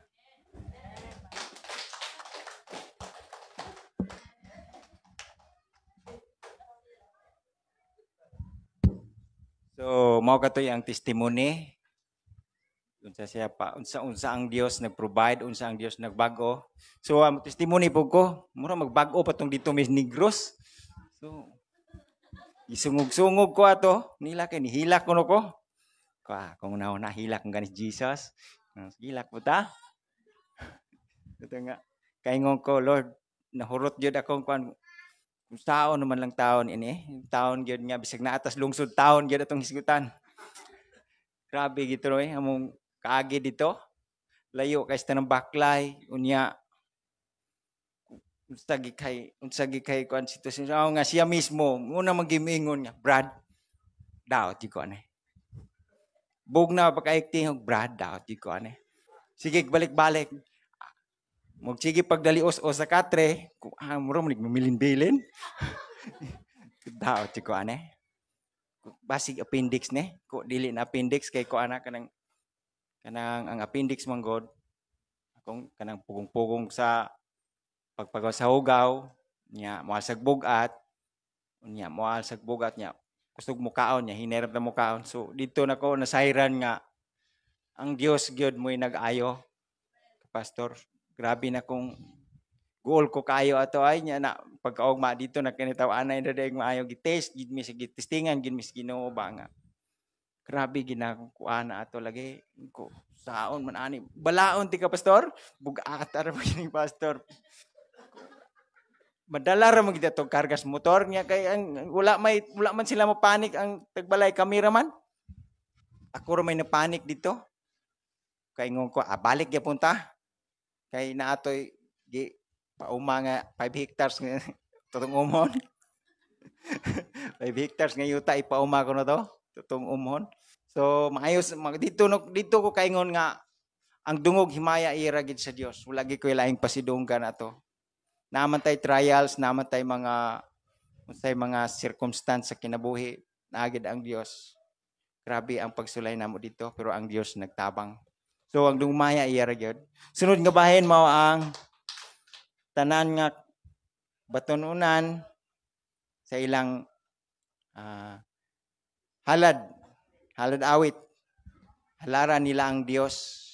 So mao katoy ang testimony unsa siya pa unsa ang Dios nag-provide, unsa ang Dios nagbag-o. So ang testimony pug ko, mura magbag-o pa tong dito mis Negros. So isungog-sungog ko ato, nila kay nihilak kuno ko. Ka kung naon na hilak ang ganis Jesus. Hilak po ta. Ito nga kaingon ko, Lord, nahurot gyud akong kuan. Kung taon naman lang taon ini, taon gyud nga bisag naatas lungsod taon gyud atong hisgutan. Grabe gito roy, among kaagi dito. Layo kay sa tanang baklay, unya unsa gi kay kuan sitwasyon. Aw nga siya mismo una magimingon nga, Brad, daot gyud ko ani. Bugna pa kay tingog, Brad, daot gyud ko ani. Sige balik-balik. Magsige pagdalios-os sa katre, muro man mamilin-bilin. Daot gyud ko ani. Basig appendix ni, ko dili na appendix kay ko ana kanang ang appendix man god akong kanang pugong-pugong sa pagpagaw sa hugaw nya moal sag bugat nya moal sag bugat nya kusog mukaon nya hinerap na mukaon. So dito nako nasayran nga ang Dios gyud mo'y nag-ayo. Pastor, grabe na kung goal ko kayo ato ay nya na pagkaugma dito na kinitaw anay na dayeg maayo gitest gid mi sa gitestingan gid mi sa Ginoo ba nga Grabe ginakuan na ato lagi ko saon man ani. Balaon ti ka, pastor? Bugat ra mo ni pastor. Madala ra mo gid atong kargas motor niya kay ang wala man sila mo panic ang tagbalay kamera man. Ako ra may napanik dito. Kay ingon ko, balik gyapon ta. Kay naatoy gi pauma nga 5 hectares nga tutong umhon. 5 hectares nga yuta ipauma ko na to, tutong umhon. So maayos dito no, dito ko kaingon nga ang dungog himaya ira gid sa Dios. Wala gid koy laing pasidunggan ato. Naaman tay trials, naaman tay mga unsay mga circumstance sa kinabuhi, naagid ang Dios. Grabe ang pagsulay namo dito, pero ang Dios nagtabang. So ang dungmaya ira gyud. Sunod nga bahin mao ang tanan nga batununan sa ilang halad awit. Halara nila ang Dios.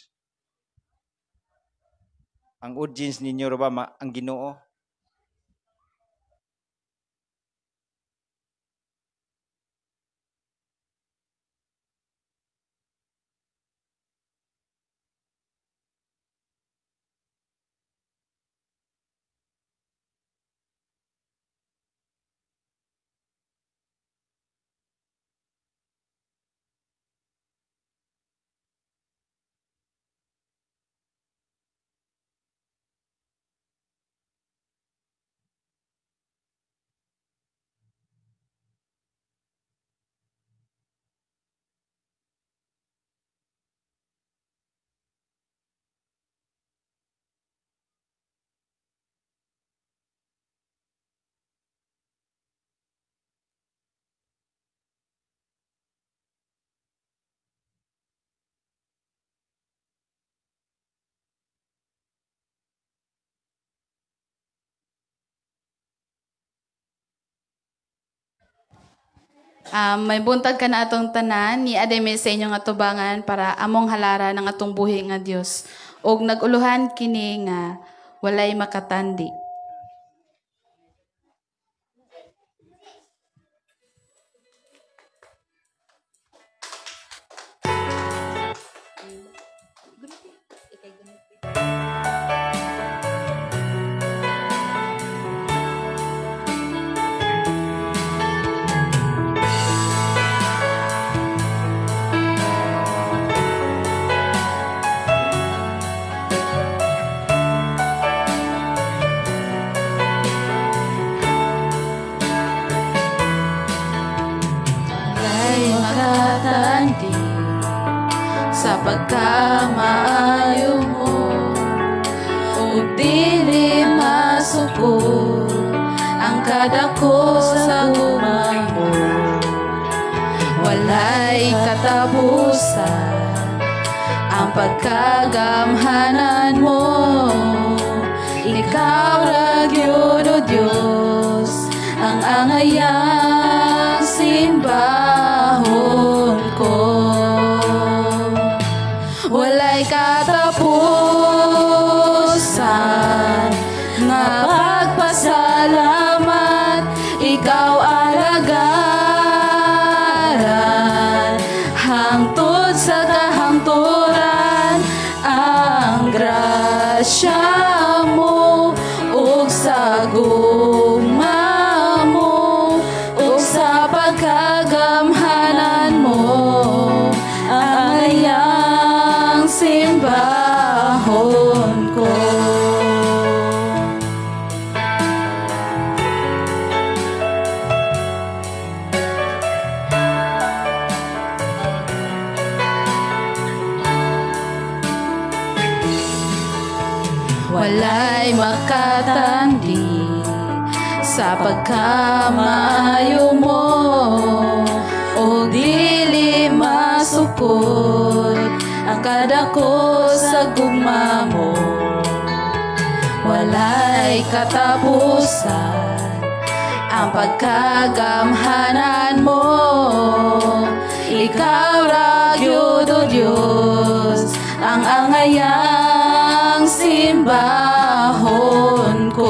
Ang audience ninyo ra ba ang Ginoo? May buntag ka na atong tanan, ni ademe sa inyong atubangan para among halara ng atong buhi nga Dios. Og naguluhan kini nga walay makatandi. Sa pagkamaayo mo ug dili masuko ang kadako sa gugma mo, walay katapusan ang pagkagamhanan mo. Ikaw ra gyud, O Dios, ang angayang simbahon ko. Walay katapusan nga pagpasalamat, ikaw alagaran hangtod sa kahangturan. Ang grasya mo ug sa gugma mo ug sa pagkagamhanan mo ang simbahon ko. Walay makatandi sa pagkamaayo mo o dili masukod ang kadako sa gugma mo. Walay katapusan ang pagkagamhanan mo. Ikaw ra gyud, O Dios, ang angayang simbahon ko.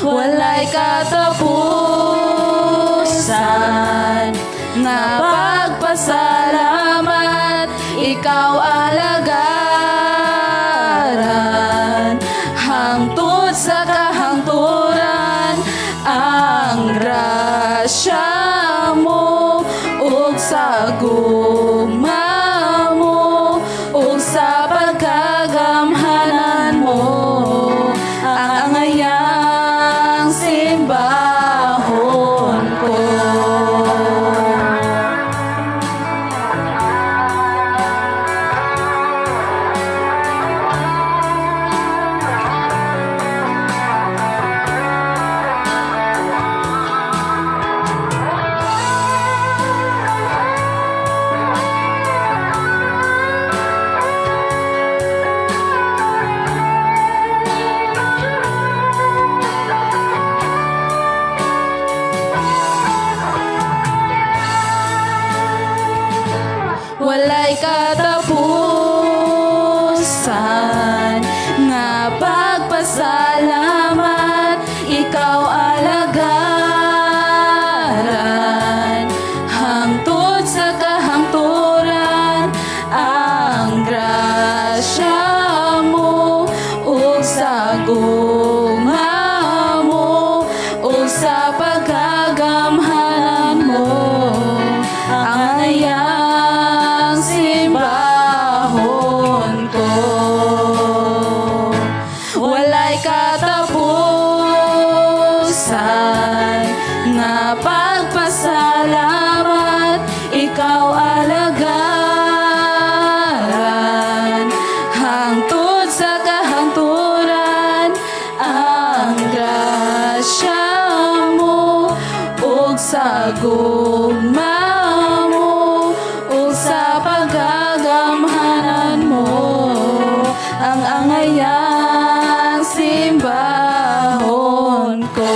Walay katapusan nga Hangtod sa kahangturan ang grasya mo ug sa gugma mo ug sa pagkagamhanan mo ang angayang simbahon ko. Walay katapusan nga pagpasalamat, ikaw alagaran hangtod sa kahangturan ang grasya mo ug sa gugma mo ug sa pagkagamhanan mo ang angayang simbahon ko. Walay katapusan nga pagpasalamat, ikaw alagaran hangtod sa kahangturan ang grasya mo ug sa gugma mo ug sa pagkagamhanan mo ang angayang simbahon ko.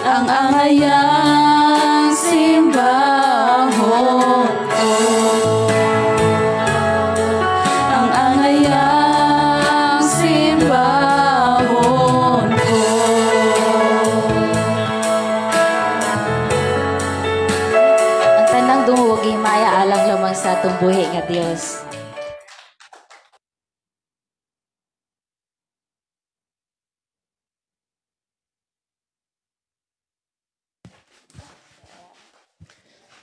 Ang angayang simbahon ko. Ang angayang simbahon ko. Ang tanang dumuwag himaya alang lamang sa atong buhi nga Dios.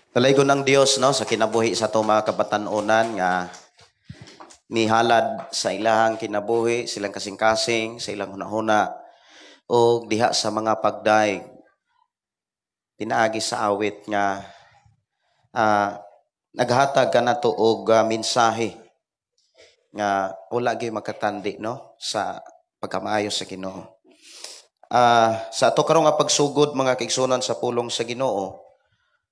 Talaygon ang Dios, no, sa kinabuhi sa ato mga kabatan-onan nga nihalad sa ilahang kinabuhi, silang kasing-kasing, sa ilang hunahuna og diha sa mga pagdaig pinaagi sa awit nga naghatag kanato og mensahe nga wala gyud makatandi, no, sa pagkamaayo sa Ginoo. Sa ato karon nga pagsugod mga kaigsunan sa pulong sa Ginoo,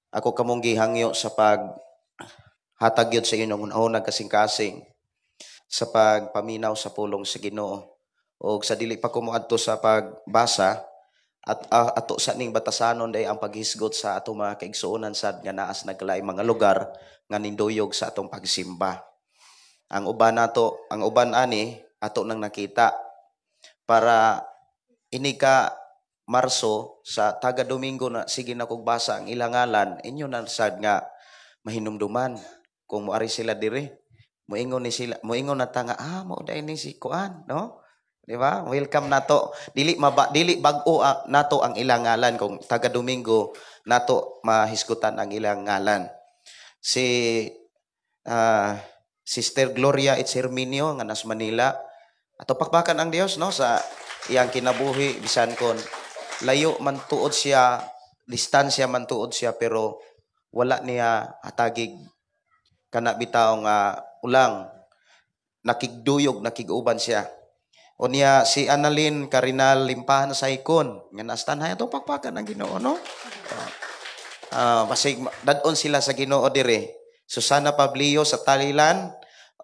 ako kamong gihangyo sa paghatag gyud sa inyong unahuna kasing-kasing sa pagpaminaw sa pulong sa Ginoo. Og sa dili pa ko moadto sa pagbasa at ato sa ning batasanon day ang paghisgot sa ato mga kaigsuonan sad nga naas naglaing mga lugar nga ninduyog sa atong pagsimba. Ang uban nato, ang uban ani ato nang nakita para ini ka Marso sa taga Domingo na sige na kog basa ang ilang ngalan, inyo na sad nga mahinumduman kung moari sila diri. Moingon ni sila, moingon na ta nga mao day ni si kuan, no? Di ba? Welcome nato. Dili dili bag-o nato ang ilang ngalan kung taga Domingo nato mahisgutan ang ilang ngalan. Si Sister Gloria Itz Herminio nga nas Manila. Ato pakpakan ang Dios, no, sa iyang kinabuhi bisan kon layo man tuod siya, distansya man tuod siya, pero wala niya hatagig kana bitaw nga ulang nakigduyog, nakiguban siya. O niya si Annalyn Carinal Limpahan sa ikon nga nastanhay ato pakpakan ang Ginoo, no? Basig dadon sila sa Ginoo dire. Susana Pablio sa Thailand,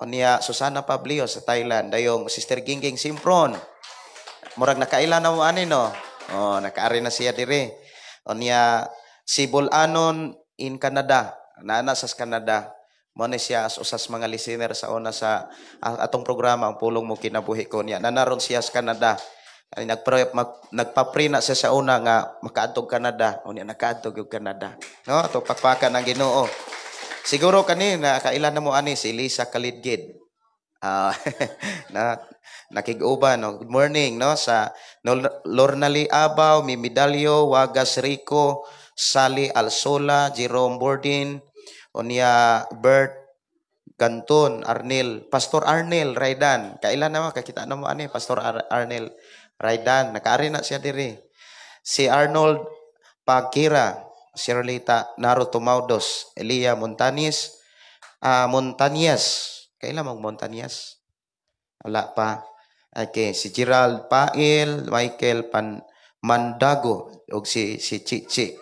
o niya Susana Pablio sa Thailand, dayong Sister Gingging Simpron. Murag nakaila na mo ani, no? Oh, nakaari na siya dire. O niya si Bulanon in Canada, naana sa Canada. Mo ni siya as usas mga listener sa una sa atong programa ang pulong mo kinabuhi ko niya. Nanaron siya sa Canada. Ay nagpa-pray na siya sa una nga makaadtog Canada. O niya nakaadtog og Canada. No, ato pakpakan ang Ginoo. Siguro kani na kailan na mo ani si Lisa Kalidgid. Na nakig-uban, no? Good morning, no, sa Lorna Lee Abaw, Mimidalio, Wagas Rico, Sally Alsola, Jerome Bordin, unya Bert Ganton, Arnel, Pastor Arnel Raidan. Kailan naman kakita na mo ani Pastor Arnel Raidan, nakaari na siya diri. Si Arnold Pagkira, Shirlita Naro Tumaudos, Elia Montanis, Montanias. Kailan mag Montanias? Wala pa. Okay, si Gerald Pail, Michael Pan Mandago ug si Chichi.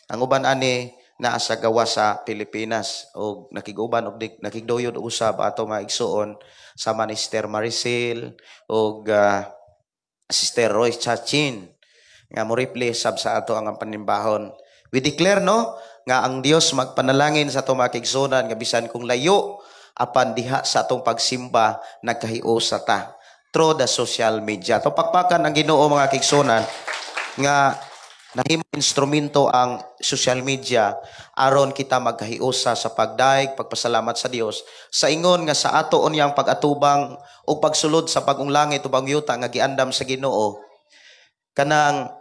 Ang uban ani naa sa gawas sa Pilipinas og nakig-uban og nakigduyod usab ato mga igsuon sama ni Sister Maricel ug Sister Roy Chachin nga mo reply sab sa ato ang panimbahon. We declare, no, nga ang Dios magpanalangin sa ato mga kaigsuonan nga bisan kung layo, apan diha sa atong pagsimba nagkahiusa ta through the social media. To pakpakan ang Ginoo, mga kaigsuonan, nga nahimo instrumento ang social media aron kita magkahiusa sa pagdaig, pagpasalamat sa Dios sa ingon nga sa ato unyang pag-atubang o pagsulod sa bagong langit o bagong yuta nga giandam sa Ginoo, kanang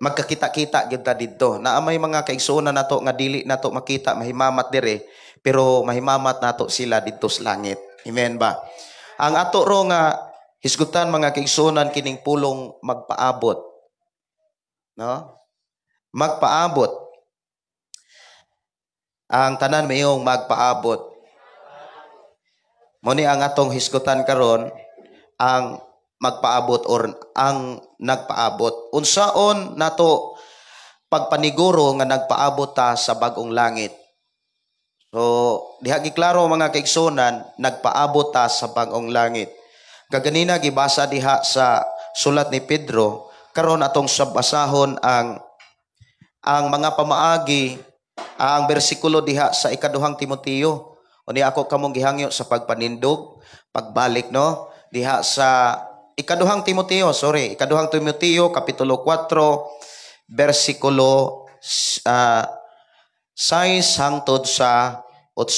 magkakita-kita gyud ta didto. Naa may mga kaigsuonan nato nga dili nato makita, mahimamat dire, pero mahimamat nato sila didto sa langit. Amen ba? Ang ato ro nga hisgutan, mga kaigsuonan, kining pulong magpaabot. No? Magpaabot. Ang tanan mayong magpaabot. Mo ni ang atong hisgutan karon, ang magpaabot or ang nagpaabot. Unsaon nato pagpaniguro nga nagpaabot ta sa bagong langit? So, diha giklaro, mga kaigsuonan, nagpaabot ta sa bagong langit. Kaganina gibasa diha sa sulat ni Pedro, karon atong basahon ang mga pamaagi, ang bersikulo diha sa ikaduhang Timoteo. Unya ako kamong gihangyo sa pagpanindog, pagbalik, no, diha sa ikaduhang Timoteo, sorry, ikaduhang Timoteo kapitulo 4 bersikulo 6 hangtod sa 8.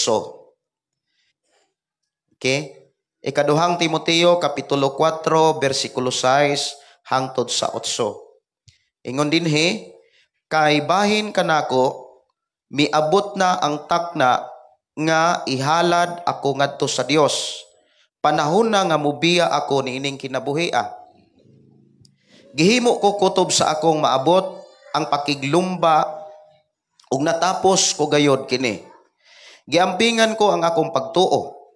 Okay? Ikaduhang Timoteo kapitulo 4 bersikulo 6 hangtod sa 8. Ingon dinhi, "Kay bahin kanako miabot na ang takna nga ihalad ako ngadto sa Dios. Panahon na nga mubiya ako niining kinabuhia. Gihimo ko kutob sa akong maabot ang pakiglumba ug natapos ko gayod kini. Giampingan ko ang akong pagtuo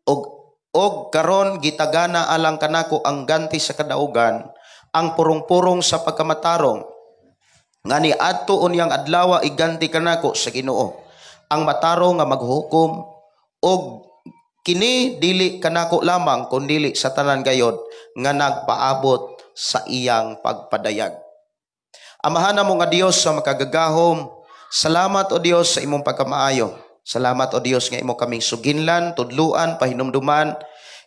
ug karon gitagana alang kanako ang ganti sa kadaugan, ang purong-purong sa pagkamatarong, nga niadto unyang adlawa iganti kanako sa Ginoo, ang matarong nga maghukom, ug kini dili kanako lamang kundili sa tanan gayod nga nagpaabot sa iyang pagpadayag." Amahan mo nga Dios sa makagagahom, salamat o Dios sa imong pagkamaayo. Salamat o Dios nga imo kaming suginlan, tudluan, pahinumduman.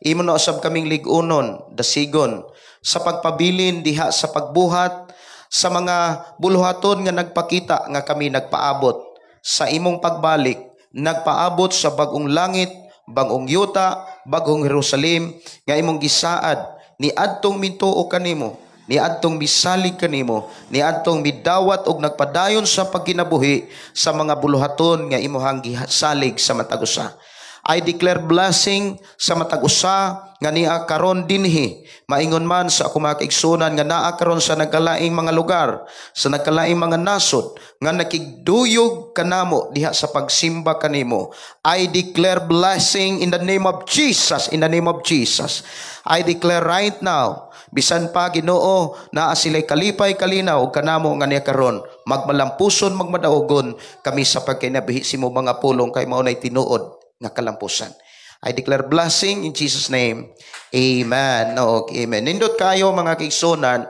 Imo na usab kaming lig-unon, dasigon sa pagpabilin diha sa pagbuhat sa mga buluhaton nga nagpakita nga kami nagpaabot sa imong pagbalik, nagpaabot sa bagong langit, bagong yuta, bagong Jerusalem nga imong gisaad ni adtong mintuo kanimo, ni adtong misalig kanimo, ni adtong midawat og nagpadayon sa pagkinabuhi sa mga buluhaton nga imuhang gisalig sa matag usa. I declare blessing sa matag usa nga niya karon dinhi, maingon man sa akong mga kaigsuonan nga naa karon sa nagkalaing mga lugar, sa nagkalaing mga nasod, nga nakigduyog kanamo diha sa pagsimba kanimo. I declare blessing in the name of Jesus, in the name of Jesus. I declare right now, bisan pa, Ginoo, naa sila'y kalipay, kalinaw ug kanamo nga niya karon, magmalampuson, magmadaugon kami sa pagkinabihi sa imong mga pulong, kay mao nay tinuod nga kalampusan. I declare blessing in Jesus' name. Amen. No, amen. Nindot kayo, mga kaigsuonan,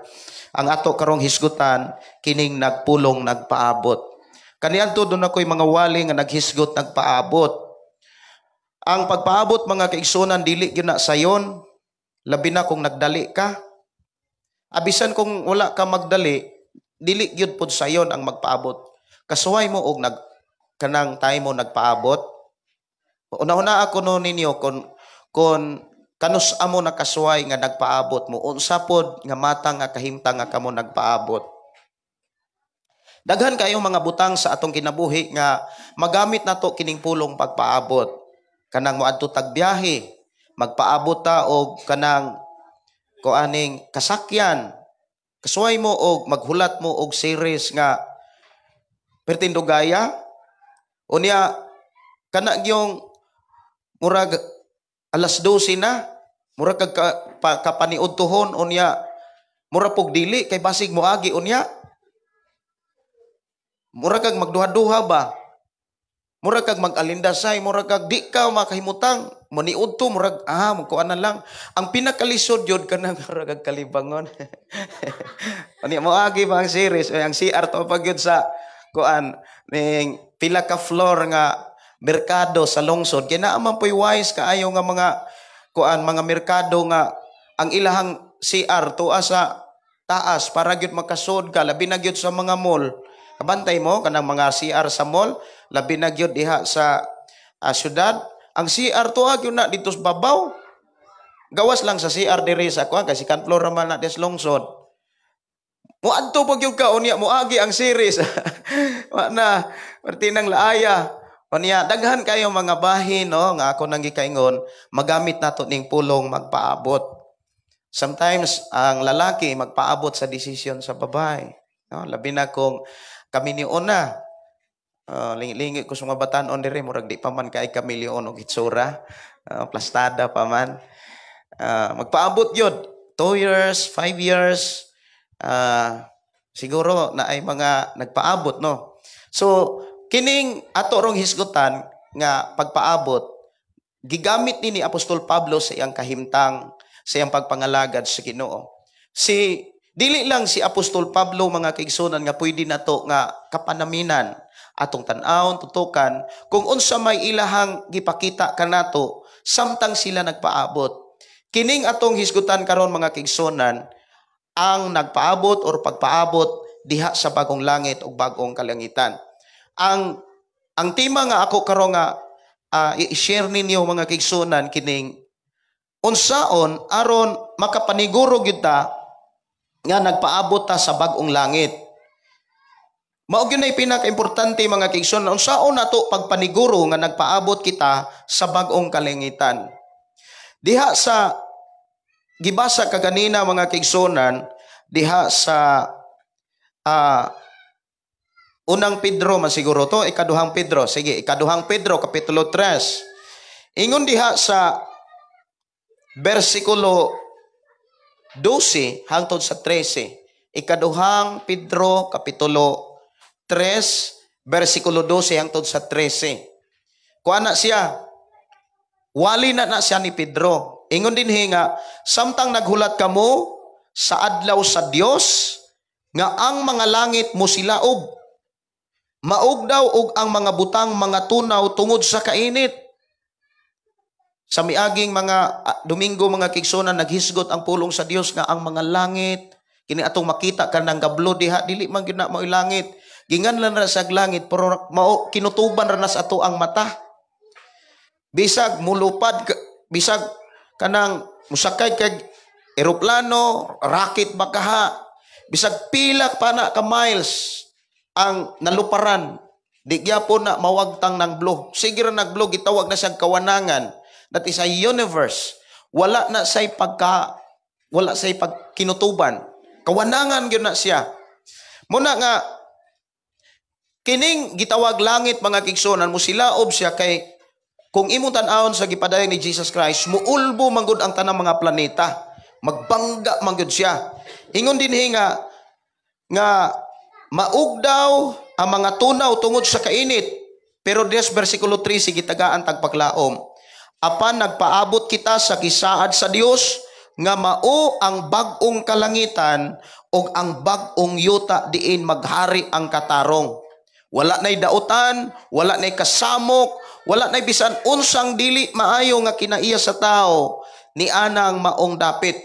ang ato karong hisgutan kining nagpulong nagpaabot. Kaniadto duna ko'y mga wali nga naghisgot nagpaabot. Ang pagpaabot, mga kaigsuonan, dili gyud na sayon, labi na kung nagdali ka. Abisan kung wala ka magdali, dili gyud pod sayon ang magpaabot. Kasuway mo og nag kanang time mo nagpaabot. Una-una ako no ninyo kung kanus amo nakasuway nga nagpaabot mo, unsa pod nga mata nga kahimtang nga kamo nagpaabot. Daghan kayong mga butang sa atong kinabuhi nga magamit nato kining pulong pagpaabot. Kanang moadto tag biyahe, magpaabot ta og kanang kuaning kasakyan. Kasuway mo og maghulat mo og series nga pertindugaya. Unya kana gyung murag alas 12 na, murag kag kapaniudtohon, unya mura pug dili kay basig moagi unya. Mura kag magduha-duha ba? Mura kag mag-alindasay, mura kag di ka makahimutang, muniudto murag magkuan na lang. Ang pinakalisod yun kanang mura kag kalibangon. Unya moagi ba ang series, ay, ang CR to pag yun sa kuan ning pila ka floor nga merkado sa lungsod. Kay naa man po'y wise kaayo nga mga kuan, mga merkado nga ang ilahang CR tuwa sa taas para gyud makasud ka, labi na gyud sa mga mall. Kabantay mo kanang mga CR sa mall, labi na gyud diha sa syudad. Ang CR tuwa gyud na dito sa babaw. Gawas lang sa CR diri sa kuan kay second floor raman na des lungsod. Muadto pag gyud ka, unya moagi ang series. Wa na perti nang laaya. Unya daghan kayo mga bahin, no, nga ako nang gikaingon magamit nato ning pulong magpaabot. Sometimes ang lalaki magpaabot sa desisyon sa babae, no, labi na kung kami ni una. Lingi-lingi ko sa mga batanon diri, murag di pa man kay kamilyon og hitsura, plastada pa man. Magpaabot yun 2 years, 5 years, siguro na ay mga nagpaabot, no. So kining ato rong hisgutan nga pagpaabot, gigamit ni Apostol Pablo sa iyang kahimtang, sa iyang pagpangalagad sa Ginoo. Si dili lang si Apostol Pablo, mga kaigsunan, nga pwede nato nga kapanaminan, atong tan-awon, tutukan kung unsa may ilahang gipakita kanato samtang sila nagpaabot. Kining atong hisgutan karon, mga kaigsunan, ang nagpaabot or pagpaabot diha sa bagong langit ug bagong kalangitan. Ang tema nga ako karon nga i-share ninyo, mga kaigsunan, kining unsaon aron makapaniguro gyud ta nga nagpaabot ta sa bag-ong langit. Mao gyud nay pinakaimportante, mga kaigsuonan, unsaon nato pagpaniguro nga nagpaabot kita sa bag-ong kalangitan. Diha sa gibasa kaganina, mga kaigsuonan, diha sa Unang Pedro man siguro to, Ikaduhang Pedro. Sige, Ikaduhang Pedro kapitulo 3. Ingon diha sa bersikulo 12 hangtod sa 13. Ikaduhang Pedro kapitulo 3 bersikulo 12 hangtod sa 13. Kuha na siya. Wali na na siya ni Pedro. Ingon din nga, samtang naghulat kamo sa adlaw sa Dios nga ang mga langit mo silaob, maugdaw og ang mga butang mga tunaw tungod sa kainit. Sa miaging mga Domingo, mga kaigsuonan, naghisgot ang pulong sa Dios nga ang mga langit kini atong makita kanang gablo diha, dili man gyud na mao'y langit. Ginganlan ra sa langit pero mao kinutuban ra na sa ato ang mata. Bisag mulupad, bisag kanang musakay kag eroplano, rocket ba kaha, bisag pila pa na ka miles ang naluparan, di gyapon na mawagtang ng blue. Sige ra nag-blue, gitawag na siyang kawanangan. That is a universe. Wala say pagkinutuban. Kawanangan gyud na siya. Muna nga kining gitawag langit, mga kaigsuonan, mo silaob siya kay kung imong tan-awon sa gipadayag ni Jesus Christ, muulbo manggod ang tanang mga planeta. Magbangga manggod siya. Ingon dinhi nga maugdaw ang mga tunaw tungod sa kainit. Pero des versikulo 3, sige, tagaan tagpaglaom. Apan nagpaabot kita sa gisaad sa Dios nga mao ang bag-ong kalangitan ug ang bag-ong yuta diin maghari ang katarong. Wala na'y dautan, wala na'y kasamok, wala na'y bisan unsang dili maayo nga kinaiya sa tao ni anang maong dapit.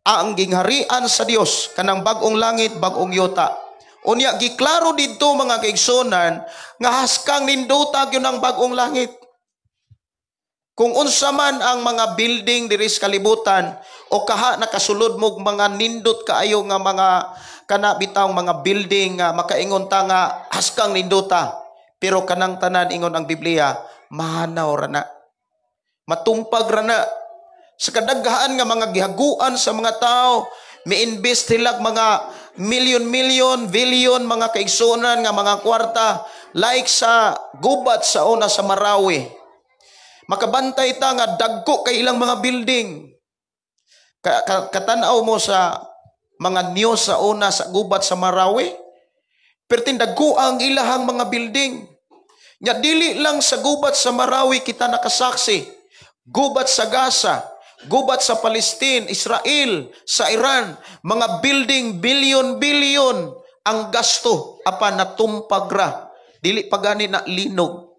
Ang gingharian sa Dios kanang bag-ong langit, bag-ong yuta. Unya giklaro didto, mga kaigsunan, nga haskang nindota gyud ang bag-ong langit. Kung unsa man ang mga building diri sa kalibutan o kaha nakasulod mo mga nindot kaayo nga mga kana bitawng mga building nga makaingon ta nga haskang nindota, pero kanang tanan, ingon ang Biblia, mahanaw ra na, matumpag ra na. Sa kadaghaan nga mga gihaguan sa mga tao, mi-invest sila mga milyon-milyon, bilyon, mga kaigsuonan, nga mga kwarta, like sa gubat sa una sa Marawi. Makabantay ta nga dagko kay ilang mga building. Katanaw mo sa mga news sa una sa gubat sa Marawi, perting dagko ang ilahang mga building. Nya dili lang sa gubat sa Marawi kita nakasaksi. Gubat sa Gaza, gubat sa Palestine, Israel, sa Iran, mga building bilyon-bilyon ang gasto apan natumpag ra. Dili pa gani na linog.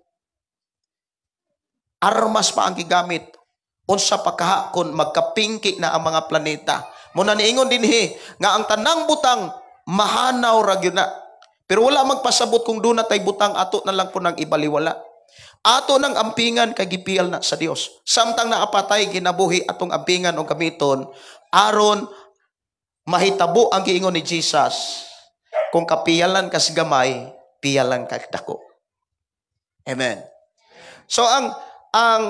Armas pa ang gigamit. Unsa pa kaha kun magkapingki na ang mga planeta. Muna niingon dinhi nga ang tanang butang mahanaw ra gyud na. Pero wala magpasabot kung doon na tay butang, ato na lang po nang ibaliwala. Ato nang ampingan kay gipiyal na sa Dios. Samtang naapatay ginabuhi, atong ampingan o gamiton aron mahitabo ang giingon ni Jesus. Kung kapiyalan kas gamay, piyalan ka dako. Amen. So ang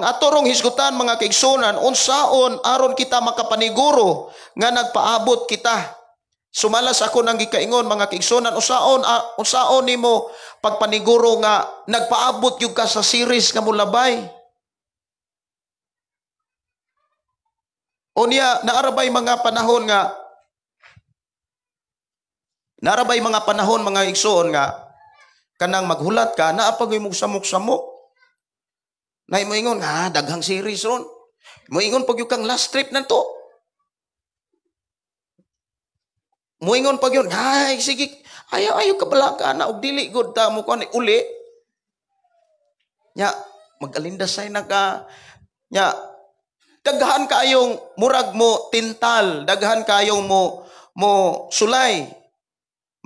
atorong hisgutan, mga kaigsunan, unsaon aron kita makapaniguro nga nagpaabot kita. Sumalas ako nang gikaingon, mga kaigsunan, unsaon nimo pagpaniguro nga nagpaabot gyud ka sa series nga mulabay? Unya naarabay mga panahon nga narabay mga panahon, mga igsoon, nga kanang maghulat ka naa pa gyud mong samok-samok. Nay moingon nga daghang series ron. Moingon pag kang last trip na to. Moingon pag yun, ay sige, ayaw ayaw kabalaka na og dili gud ta mo kuan uli. Nya magalindasay na ka. Nya daghan kaayong murag mo tintal, daghan kaayong mo sulay.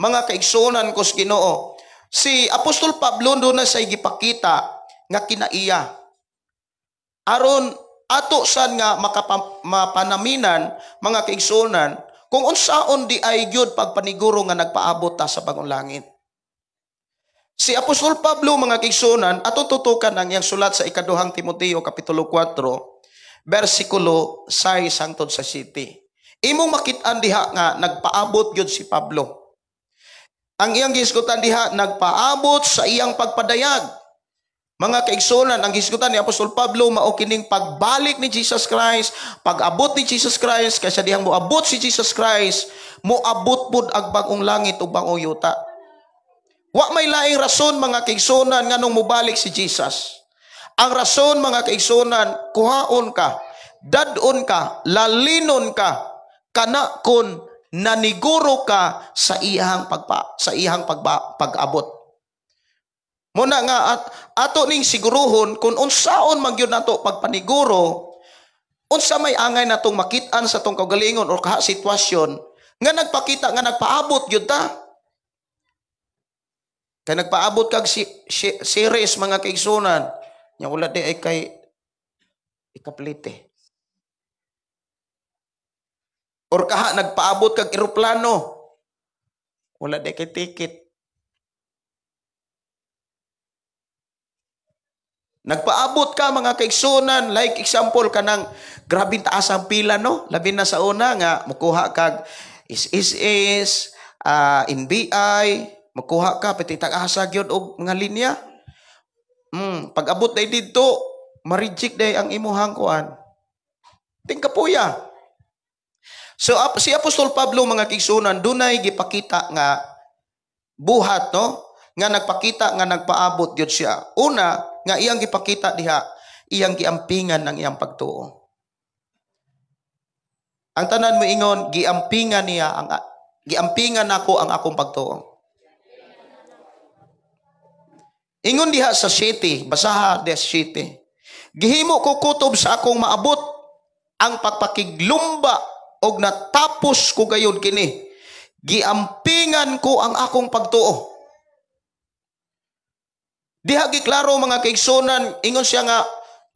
Mga kaigsuonan ko sa Ginoo, si Apostol Pablo doon na say gipakita nga kinaiya. Aron ato san nga mapanaminan, mga kaigsuonan, kung unsaon di ay gyud pagpaniguro nga nagpaabot ta sa bagong langit. Si Apostol Pablo, mga kaigsuonan, ato tutukan ang iyang sulat sa ikaduhang Timoteo kapitulo 4 bersikulo 6 hangtod sa 7. Imong makit-an diha nga nagpaabot gyud si Pablo. Ang iyang gisgutan diha, nagpaabot sa iyang pagpadayag. Mga kaigsuonan, ang gisgutan ni Apostol Pablo mao kining pagbalik ni Jesus Christ, pag-abot ni Jesus Christ, kaysa dihang moabot si Jesus Christ, moabot pud ang bag-ong langit ug bag-ong yuta. Wa may laing rason, mga kaigsuonan, nganong mobalik si Jesus. Ang rason, mga kaigsuonan, kuhaon ka, dad-on ka, lalinon ka, kana kun naniguro ka sa iyang pag-abot. Muna nga at ato ning siguruhon kung unsaon man gyud nato pagpaniguro, unsa may angay natong makit-an sa tong kaugalingon or kaha sitwasyon nga nagpakita nga nagpaabot gyud ta. Kay nagpaabot kag series, mga kaigsunan, nya wala di ay kay ikaplite. Or kaha nagpaabot kag eroplano, wala di kay ticket. Nagpaabot ka, mga kaigsunan, like example kanang grabing taas ang pila, no? Labi na sa una nga mukuha kag SSS, NBI, mukuha ka pati tag-asa gyud og mga linya. Pag-abot day didto, ma-reject day ang imuhang kuan. Tingkapuya. So si Apostol Pablo, mga kaigsunan, dunay gipakita nga buhat, no? Nga nagpakita nga nagpaabot gyud siya. Una nga iyang gipakita diha, iyang giampingan ng iyang pagtuo. Ang tanan mo ingon, giampingan niya ang giampingan nako ang akong pagtuo. Ingon diha sa 7, basaha diha sa 7. Gihimo ko kutob sa akong maabot ang pagpakiglumba og natapos ko gayud kini. Giampingan ko ang akong pagtuo. Diha giklaro, mga kaigsunan, ingon siya nga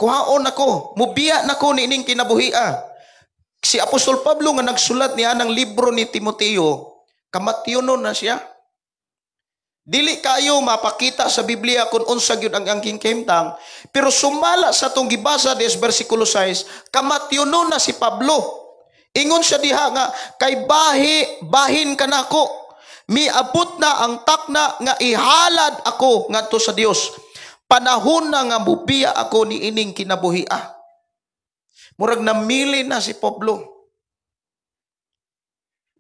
kuhaon nako, mubiya nako niining kinabuhia. Si Apostol Pablo nga nagsulat niya ng libro ni Timoteo, kamatyonon na siya. Dili kayo mapakita sa Biblia kung unsa gyud ang angking kahimtang, pero sumala sa atong gibasa des versikulo 6, kamatyonon na si Pablo. Ingon siya diha nga kay bahin kanako, miabot na ang takna nga ihalad ako ngadto sa Dios. Panahon na nga mubiya ako niining kinabuhia. Murag namili na si Pablo.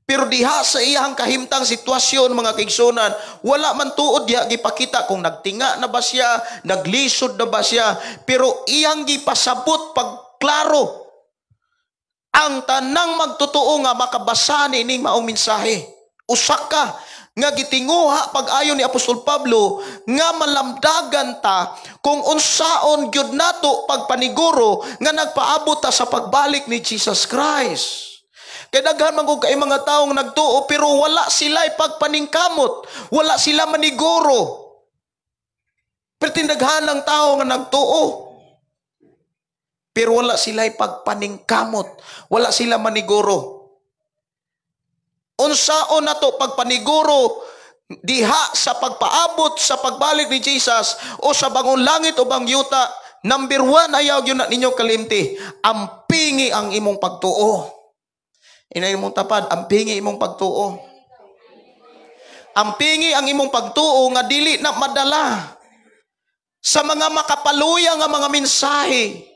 Pero diha sa iyang kahimtang sitwasyon mga kaigsunan, wala man tuod diha gipakita kung nagtinga na ba siya, naglisod na ba siya, pero iyang gipasabot pagklaro ang tanang magtotoo nga makabasa niining maong mensahe. Usa ka nga gitinguha pag-ayon ni Apostol Pablo nga malamdagan ta kung unsaon gyud nato pagpaniguro nga nagpaabot ta sa pagbalik ni Jesus Christ. Kay daghan man kay mga taong nagtuo pero wala sila pagpaningkamot, wala sila maniguro. Pero tindaghan ang tao nga nagtuo pero wala sila pagpaningkamot, wala sila maniguro. Unsaon nato pagpaniguro diha sa pagpaabot sa pagbalik ni Jesus o sa bangon langit o bang yuta? Number 1, ayaw gyud na ninyo kalimti, ampingi ang imong pagtuo. Inay imong tapad, ampingi imong pagtuo. Ampingi ang imong pagtuo nga dili na madala sa mga makapaluya nga mga mensahe,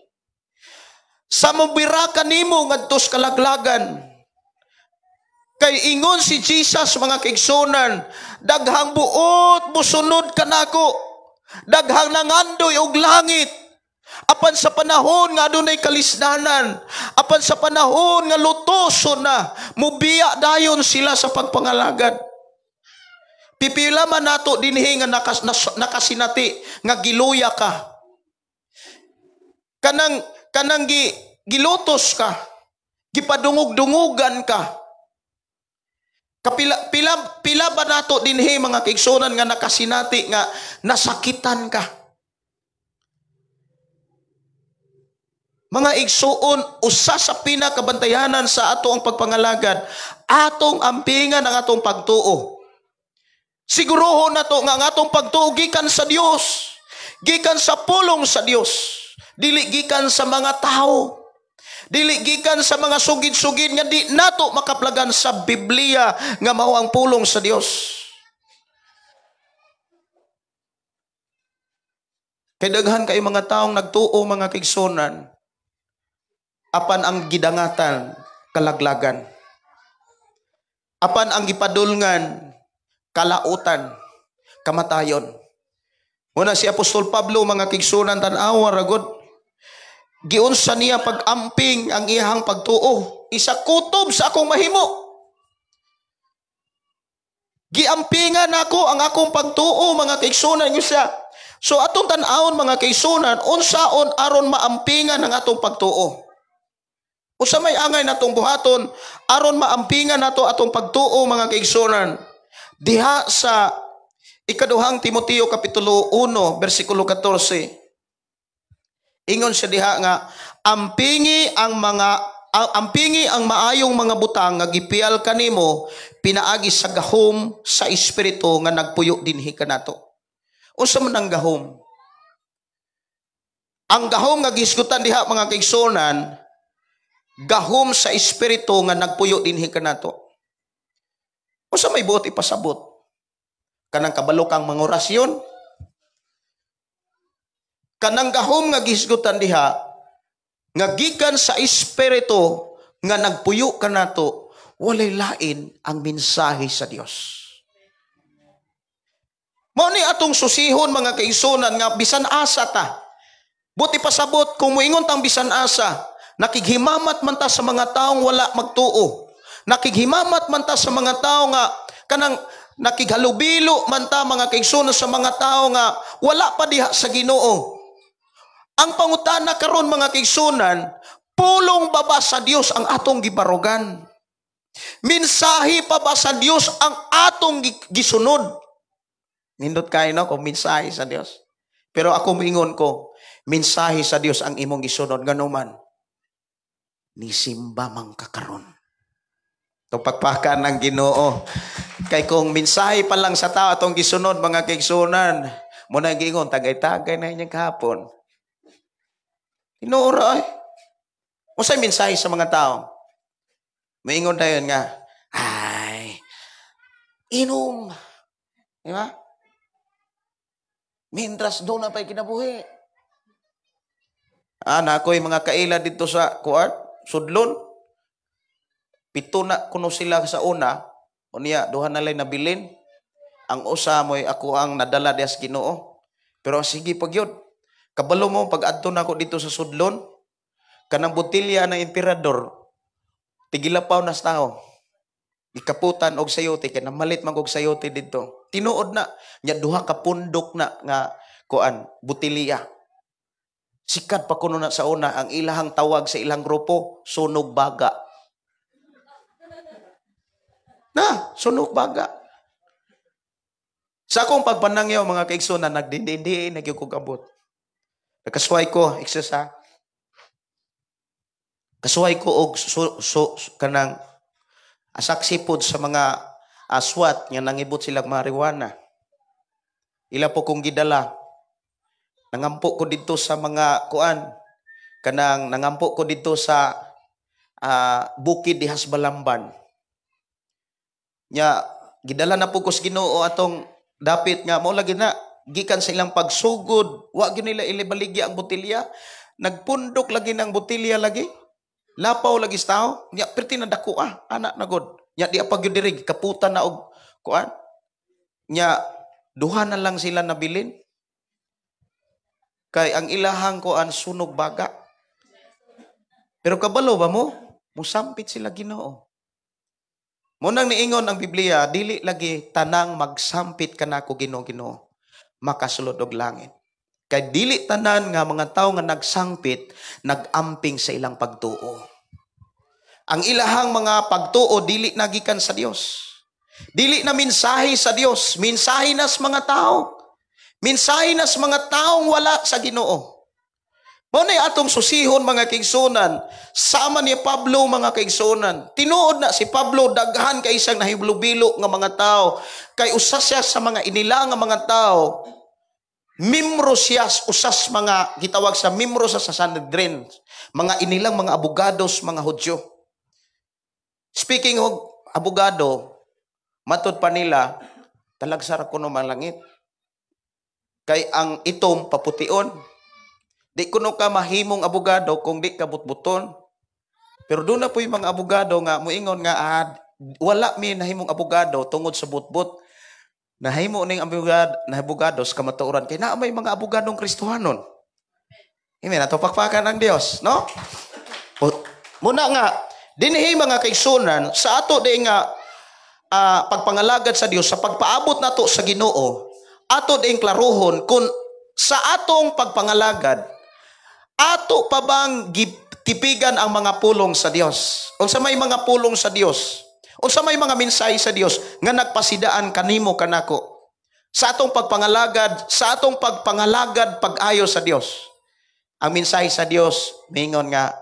sa mobiraka nimo ngadto sa kalaglagan. Kay ingon si Jesus mga kaigsunan, daghang buot mosunod kanako, daghang nangandoy og langit. Apan sa panahon nga adunay kalisdanan, apan sa panahon nga lutoson na, mubiya dayon sila sa pagpangalagad. Pipila man nato dinhi nga nakasinati nga giluya ka. Kanang gilutos ka, gipadungog-dungugan ka. Pila ba nato dinhi mga kaigsunan nga nakasinati nga nasakitan ka? Mga igsuon, usa sa pinakabantayanan sa ato ang pagpangalagad, atong ampingan ang atong pagtuo. Siguruhon nato nga ang atong pagtuo gikan sa Dios, gikan sa pulong sa Dios, dili gikan sa mga tao, dili gikan sa mga sugid-sugid nga di nato makaplagan sa Biblia nga mao ang pulong sa Dios. Kay daghan kay mga taong nagtuo mga kaigsunan, apan ang gidangatan kalaglagan, apan ang gipadulngan kalautan, kamatayon. Muna si Apostol Pablo mga kaigsunan, tan-awa ragod, giunsa niya pag-amping ang iyang pagtuo, isa kutob sa akong mahimo. Giampingan ako ang akong pagtuo mga kaigsunan siya. So atong tan-awon mga kaigsunan, unsaon aron maampingan ang atong pagtuo. Usa may angay natong buhaton aron maampingan nato atong pagtuo mga kaigsunan. Diha sa ikaduhang Timoteo kapitulo 1 bersikulo 14. Ingon siya diha nga ampingi ang maayong mga butang nga gipial kanimo pinaagi sa gahom sa espiritu nga nagpuyo dinhi kanato. Unsa man ang gahom? Ang gahom nga gisgutan diha mga kaigsunan, gahom sa espiritu nga nagpuyo dinhi kanato. Unsa may buot ipasabot? Kanang kabalo kang mangorasyon? Kanang gahom nga gisgutan diha nga gikan sa espiritu nga nagpuyo kanato, walay lain ang mensahe sa Dios. Mao ni atong susihon mga kaigsunan nga bisan asa ta. Buti pasabot kung moingon tang bisan asa, nakighimamat man ta sa mga taong wala magtuo. Nakighimamat man ta sa mga tao nga kanang nakighalubilo man ta mga kaigsunan sa mga tao nga wala pa diha sa Ginoo. Ang pangutana karon mga kaigsunan, pulong ba ba sa Dios ang atong gibarugan? Mensahe pa ba sa Dios ang atong gisunod? Nindot kayo no kung mensahe sa Dios. Pero ako moingon ko, Mensahe sa Dios ang imong gisunod nganuman nisimba man ka karon. Tupakpakan ng Ginoo. Kay kung mensahe pa lang sa tao atong gisunod, mga kaigsunan, mo na giingon tagay-tagay na inyong kahapon. Tinuod ay. Unsay mensahe sa mga tao? Moingon dayon nga, ay, inom. Di ba? Mientras doon na pa'y kinabuhi. Ah, na ako'y mga kaila dito sa kuan, sudlon. 7 na kuno sila sa una. Unya, duha na lay nabilin. Ang usa mo'y ako ang nadala diya sa Ginoo. Pero sige pag yun. Kabalo mo, pag adto na ako dito sa sudlon, kanang botilya ng emperador, tigilapaw na sa tao. Ikaputan og sayote, kay namalit man og sayote dito. Tinuod na, nya duha ka pundok na nga kuan, botilya. Sikat pa kuno na sa una, ang ilahang tawag sa ilang grupo, sunog baga. Na, sunog baga. Sa akong pagpanangyaw, mga kaigsoon, na nagdindindi, nagyugkog abot. Nakasuway ko, excuse ha. Kasuway ko og kanang asaksi pod sa mga aswat nga nangibot silang marijuana. Ila po kong gidala. Nangampo ko dito sa mga kuan, kanang nangampo ko dito sa bukid di Hasbalamban. Nya gidala na po ko sa Ginoo atong dapit nga mo lagi na gikan sa ilang pagsugod, wa gyud nila ilibaligya ang botelya, nagpundok lagi ng botelya lagi. Lapaw lagi sa tao, nya perti na dako anak na god. Nya di pa gyud diri kaputan na og kuan. Nya duha na lang sila nabilin. Kay ang ilahang kuan sunog baga. Pero kabalo ba mo? Musampit sila Ginoo. Munang niingon ang Biblia, dili lagi tanang magsampit kanako Ginoo Ginoo makasulod og langit. Kay dili tanan nga mga tawo nga nagsangpit nagamping sa ilang pagtuo. Ang ilahang mga pagtuo dili nagikan sa Dios. Dili na mensahe sa Dios, mensahe nas mga tao. Mensahe nas mga taong wala sa Ginoo. Mao nay atong susihon mga kaigsunan, sama ni Pablo mga kaigsunan. Tinuod na si Pablo daghan kay isang nahiblubilo nga mga tao, kay usa siya sa mga inila nga mga tao. Mimro siya usas mga gitawag sa mimro sa Sanhedrin, mga inilang mga abogados, mga Hudyo. Speaking of abogado, matud pa nila talagsar kuno man langit. Kay ang itom papution. Di kuno ka mahimong abogado kung di ka butbuton. Pero doon na po yung mga abogado nga muingon nga wala mi nahimong abogado tungod sa butbut. Nahimo ning abogado, nahibugado sa kamatuoran kay naa may mga abogadong Kristohanon. Amen. Ato pakpakan ang Dios, no? Muna nga dinhi mga kaigsunan sa ato di nga pagpangalagad sa Dios sa pagpaabot nato sa Ginoo, ato ding klaruhon kung sa atong pagpangalagad ato pa bang tipigan ang mga pulong sa Dios? Unsa may mga pulong sa Dios? Unsa may mga mensahe sa Dios nga nagpasidaan kanimo kanako sa atong pagpangalagad, sa atong pagpangalagad pag-ayo sa Dios? Ang mensahe sa Dios mingon nga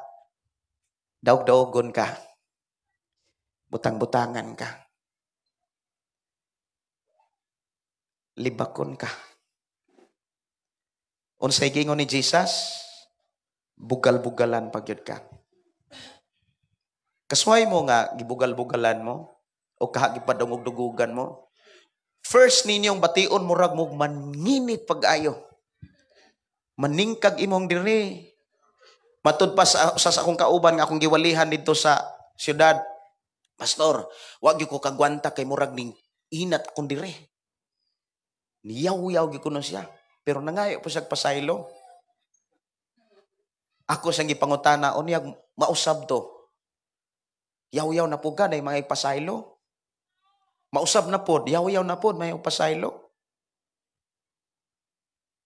daog-daogon ka, butang-butangan ka, libakon ka. Unsay gingon ni Jesus? Bugal-bugalan pagyud ka. Kasway mo nga gibugal-bugalan mo o kahagipadungog-dugugan mo. First ninyong bation murag mo manginit pag-ayo. Maningkag imong diri. Matud pa sa akong kauban nga akong giwalihan didto sa syudad. Pastor, wa gyud ko kagwanta kay murag ning inat akong diri. Niyaw-yaw gyud kuno siya. Pero nangayo po siya pasaylo. Ako siyang gipangutana, unya mausab to. Yaw-yaw na po ka, na mga ipasaylo. Mausab na po, yaw-yaw na po, may pasaylo.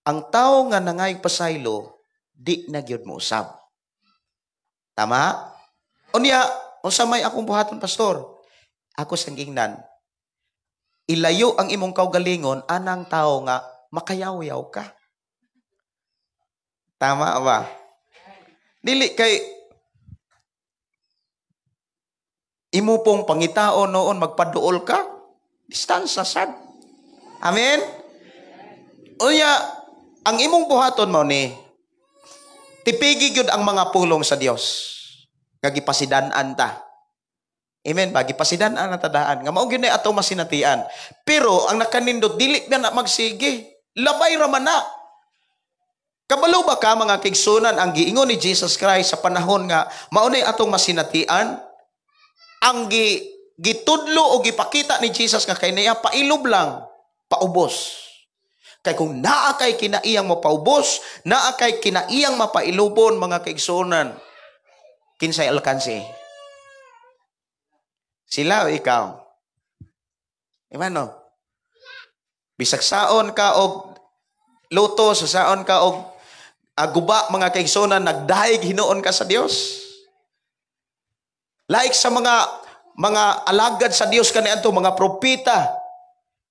Ang tao nga nangayog pasaylo, di na gyud mousab. Tama? Unya, unsa may akong buhaton, pastor? Ako siyang gingnan, ilayo ang imong kaugalingon anang tao nga makayaw-yaw ka. Tama ba? Dili kay imo pong pangitaon noon magpaduol ka, distansya sad. Amen? Unya, ang imong buhaton mao ni tipigi gyud ang mga pulong sa Dios nga gipasidan-an ta. Amen ba? Gipasidan-an na tadaan. Nga mao gyud na ato masinatian. Pero ang nakanindot dili ba na magsige. Labay ra man na. Kabalo ba ka mga kigsunan ang giingon ni Jesus Christ sa panahon nga mao nay atong masinatian? Ang gitudlo o gipakita ni Jesus nga kay niya pailob lang, paubos. Kay kung naa kay kinaiyang mapaubos, naa kay kinaiyang mapailubon mga kaigsuonan, kinsay alkansi? Sila o ikaw? Imano? Bisag saon ka og luto, saon ka og aguba mga kaigsuonan, nagdahig hinuon ka sa Dios. Laik sa mga alagad sa Dios kaniadto, mga propeta,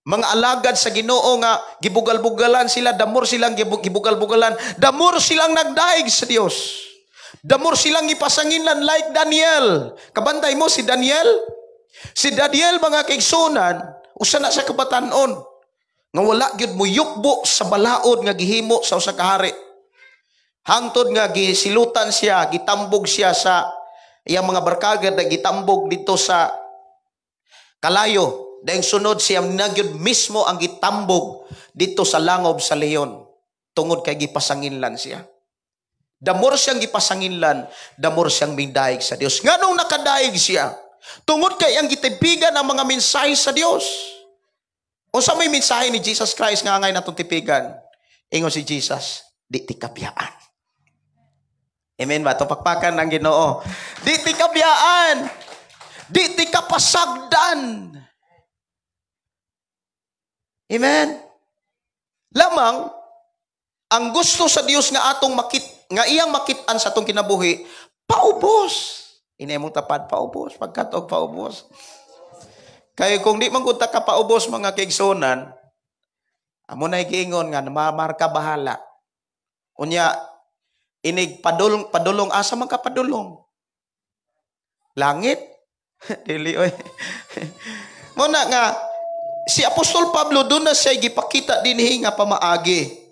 mga alagad sa Ginoo nga gibugal-bugalan sila, damor silang gibugal-bugalan, damor silang nagdaig sa Dios. Damor silang gipasanginlan like Daniel. Kabantay mo si Daniel? Si Daniel mga kaigsunan, usa na sa kabatan-on nga wala gyud moyukbo sa balaod nga gihimo sa usa ka hari. Hangtod nga gisilutan siya, gitambog siya sa iyang mga barkada, gitambog dito sa kalayo. Dahil sunod siya nagyud mismo ang gitambog dito sa langob sa leon tungod kay gipasanginlan siya. Damor siyang gipasanginlan, damor siyang mingdaig sa Dios. Nganong nakadaig siya? Tungod kay ang gitipigan ang mga mensahe sa Dios. Unsa may mensahe ni Jesus Christ nga angay natong tipigan? Ingon si Jesus, di ti kabiyaan. Amen ba? Tupakpakan ang Ginoo. Di ti kabiyaan. Di ti kapasagdan. Amen. Lamang ang gusto sa Dios nga atong nga iyang makit-an sa atong kinabuhi, paubos. Inay mong tapad, paubos, pagkatog paubos. Kay kung di man gud ta ka paubos mga kaigsunan, amo nay giingon nga mamarka bahala. Unya inig padulong, padulong asa man ka padulong? Langit? Dili oy. Muna nga si Apostol Pablo doon na siya gipakita dinhi nga pamaagi.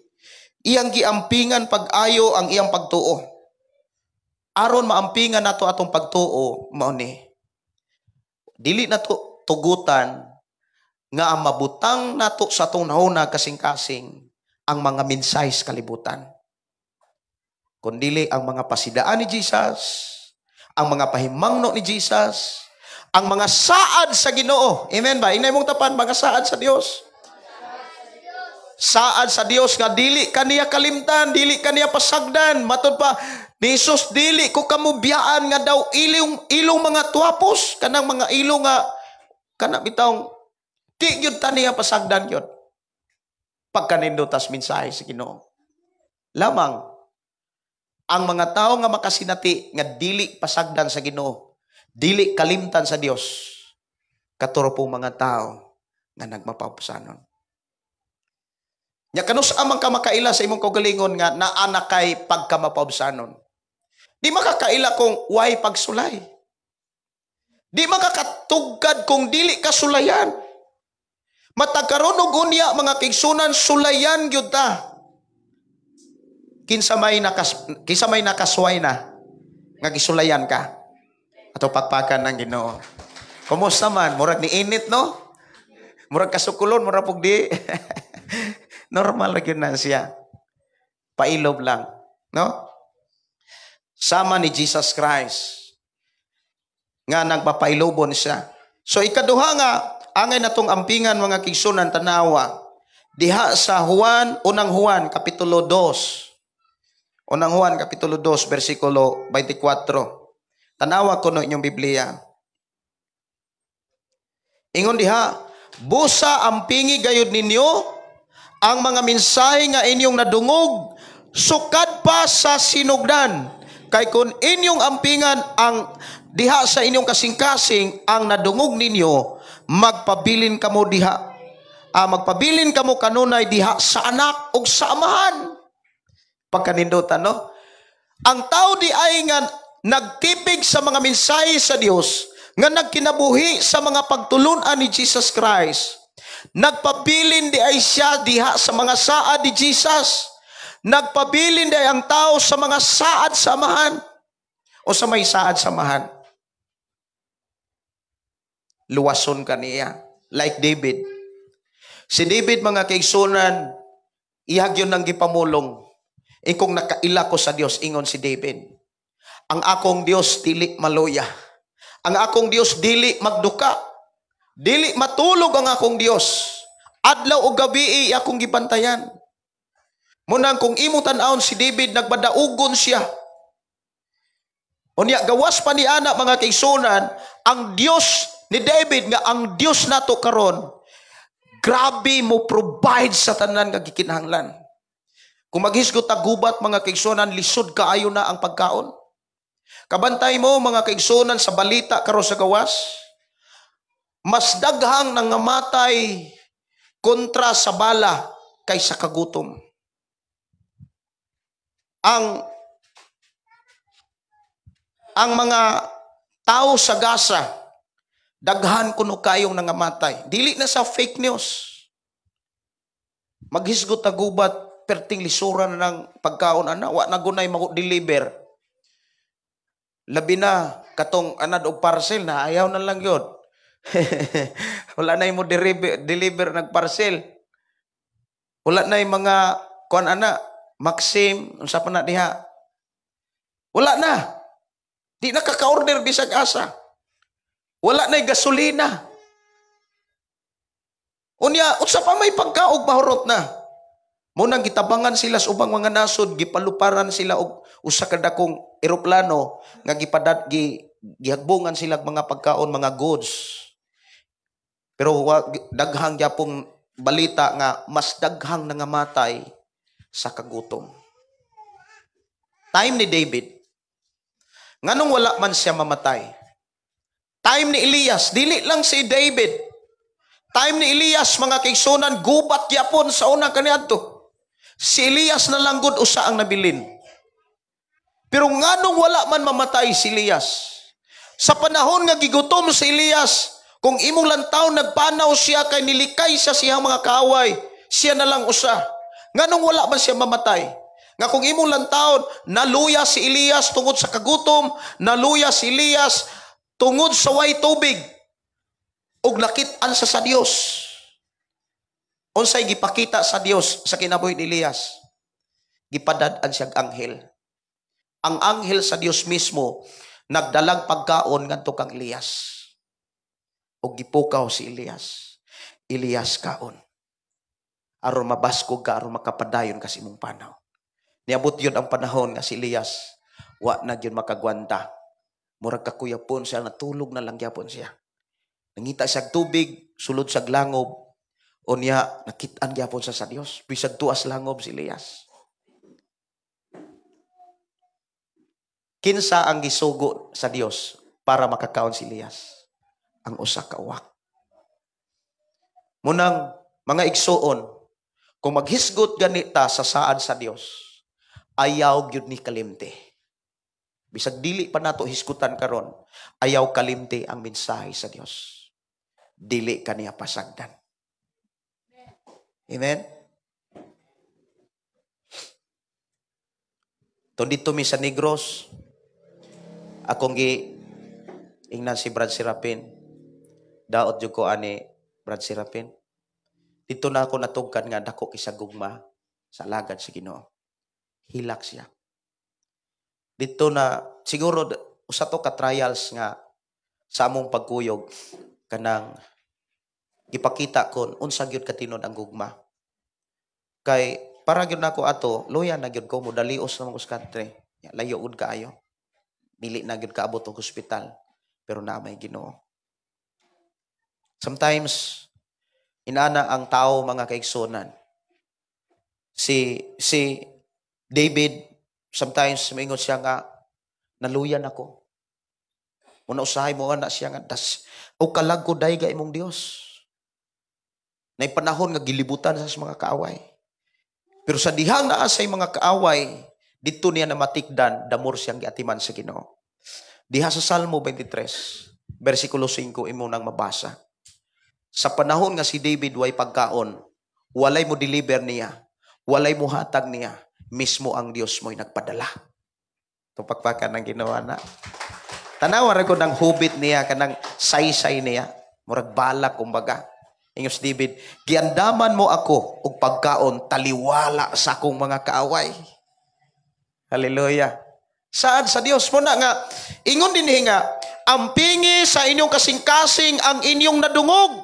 Iyang giampingan pag-ayo ang iyang pagtuo. Aron maampingan nato atong pagtuo, mao ni. Dili nato tugutan nga ang mabutang nato sa atong nahuna kasing-kasing ang mga mensahe sa kalibutan. Kun dili ang mga pasidaan ni Jesus, ang mga pahimangno ni Jesus, ang mga saad sa Ginoo. Amen ba? Inay mong tapan, mga saad sa Dios. Saad sa Dios nga dili kaniya kalimtan, dili kaniya pasagdan. Matod pa ni Jesus, dili ko kamubiyaan nga daw ilong mga tuwapos, kanang mga ilong nga kana bitawng di gyud ta niya pasagdan gyud. Pagkanindutas mensahe sa Ginoo. Lamang ang mga tao nga makasinati nga dili pasagdan sa Ginoo, dili kalimtan sa Dios, katuro po mga tao nga nagmapausanon. Nya kanus amang ka makaila sa imong kaugalingon nga naa kay pagkamapaubsanon. Di makakaila kung why pagsulay. Di makakatugkad kung dili ka sulayan. Matag karon og unya mga kaigsunan, sulayan gyud ta. Kinsa may nakasway na nga gisulayan ka. Ato pakpakan ng Ginoo. Kumusta man? Murag ni init, no? Murag kasukulon, murag pug di. Normal ra gyud na siya. Pailob lang, no? Sama ni Jesus Christ nga nagpapailobon siya. So ikaduha nga angay natong ampingan mga kaigsunan, tanawa diha sa Juan, unang Juan kapitulo 2. Unang Juan kapitulo 2 bersikulo 24. Tanawa kuno inyong Biblia. Ingon diha, busa ampingi gayud ninyo ang mga mensahe nga inyong nadungog sukad pa sa sinugdan. Kay kun inyong ampingan ang diha sa inyong kasing-kasing ang nadungog ninyo, magpabilin kamo diha. Magpabilin kamo kanunay diha sa anak ug sa amahan. Pagkanindutan, no? Ang tao di ay nga nagtipig sa mga mensahe sa Dios, nga nagkinabuhi sa mga pagtulunan ni Jesus Christ. Nagpabilin di ay siya diha sa mga saad ni Jesus. Nagpabilin di ay ang tao sa mga saad sa Amahan o sa may saad sa Amahan. Luwason ka niya. Like David. Si David, mga kaigsunan, ihag yun ang gipamulong. Ikong nakaila ko sa Dios, ingon si David. Ang akong Dios dili maluya. Ang akong Dios dili magduka. Dili matulog ang akong Dios. Adlaw o gabi akong gibantayan. Munang kung imo tan-awon si David, nagbadaugon siya. Unya gawas pa ni ana, mga kaigsunan, ang Dios ni David nga ang Dios nato karon, grabe mo provide sa tanan nga gikinahanglan. Kung maghisgot ta gubat, mga kaigsunan, lisod kaayo na ang pagkaon. Kabantay mo, mga kaigsunan, sa balita karon sa gawas, mas daghang nangamatay kontra sa bala kaysa kagutom. Ang mga tao sa Gaza, daghan kuno kayong nangamatay. Dili na sa fake news. Maghisgot ta gubat, perting lisura na ng pagkaon ana, wa na gunay mag-deliver. Labi na katong anad og parcel na ayaw na lang yun. Wala na mo deliver nag parcel. Wala na yung mga kuan ana, Maxim, unsa pa na diha. Wala na. Di na kaka-order bisag asa. Wala na gasolina. Unya, unsa pa may pagkaog mahurot na. Munang gitabangan sila sa ubang mga nasod, gipaluparan sila og usa ka dakong eroplano nga gihagbungan sila mga pagkaon, mga goods. Pero daghang gyapong balita nga mas daghang nangamatay sa kagutom. Time ni David, nganong wala man siya mamatay? Time ni Elias, dili lang si David. Time ni Elias, mga kaigsunan, gubat gyapon sa una kaniadto. Si Elias na lang gud usa ang nabilin. Pero nganong wala man mamatay si Elias? Sa panahon nga gigutom si Elias, kung imong lantaw nagpanaw siya kay nilikay siya siyang mga kaaway, siya na lang usa. Nganong wala man siya mamatay? Nga kung imong lantaw, naluya si Elias tungod sa kagutom, naluya si Elias tungod sa way tubig, ug nakit-an sa Dios. Unsay gipakita sa Dios sa kinabuhi ni Elias? Gipadad-an siyang anghel. Ang anghel sa Dios mismo nagdalag pagkaon ngadto kang Elias. Ug gipukaw si Elias. Elias, kaon. Aron mabaskog ka, aron makapadayon ka sa imong panaw. Niabot yun ang panahon nga si Elias wa na gyud makagwanta. Murag kakuyapon siya, natulog na lang gyapon siya. Nangita siyag tubig, sulod siyag langob. Unya, nakit-an gyapon siya sa Dios. Bisag tuas langob si Elias. Kinsa ang gisugo sa Dios para makakaon si Elias? Ang usa ka uwak. Munang mga igsuon, kung maghisgot ganita sa saad sa Dios, ayaw gyud ni kalimti. Bisag dili pa nato hisgutan karon, ayaw kalimti ang mensahe sa Dios. Dili kaniya pasagdan. Amen? Tun dito mi sa Negros, akong gi ingnan si Brad Serapin. Daot jud ko ani Brad Serapin. Dito na ako natugkan nga dako kisa gugma sa alagad sa Ginoo. Hilak siya. Dito na siguro usa to ka trials nga sa among pagkuyog kanang gipakita kon unsa gyud katinud ang gugma. Kay para gyud nako ato, luya na gyud ko modalios na mga country. Layo gud kaayo. Dili na gyud kaabot og ospital, pero naa may Ginoo. Sometimes inana ang tao, mga kaigsunan. Si David sometimes moingon siya nga naluyan ako. Muna usahay mo ana siya nga das o kalag ko dayga imong Dios. Nay panahon nga gilibutan sa mga kaaway. Pero sa dihang naa say mga kaaway, didto niya namatikdan, damor siyang giatiman sa Ginoo. Diha sa Salmo 23, versikulo 5 imo nang mabasa. Sa panahon nga si David way pagkaon, walay mo deliver niya, walay mo hatag niya, mismo ang Dios mo'y nagpadala. Tupakpakan ng Ginoo na. Tanawa ra ko ng hubit niya, kanang saysay niya, murag balak kumbaga. Ingon si David, giandaman mo ako og pagkaon taliwala sa akong mga kaaway. Hallelujah. Saad sa Dios mo na nga ingon dinhi nga ampingi sa inyong kasing-kasing ang inyong nadungog.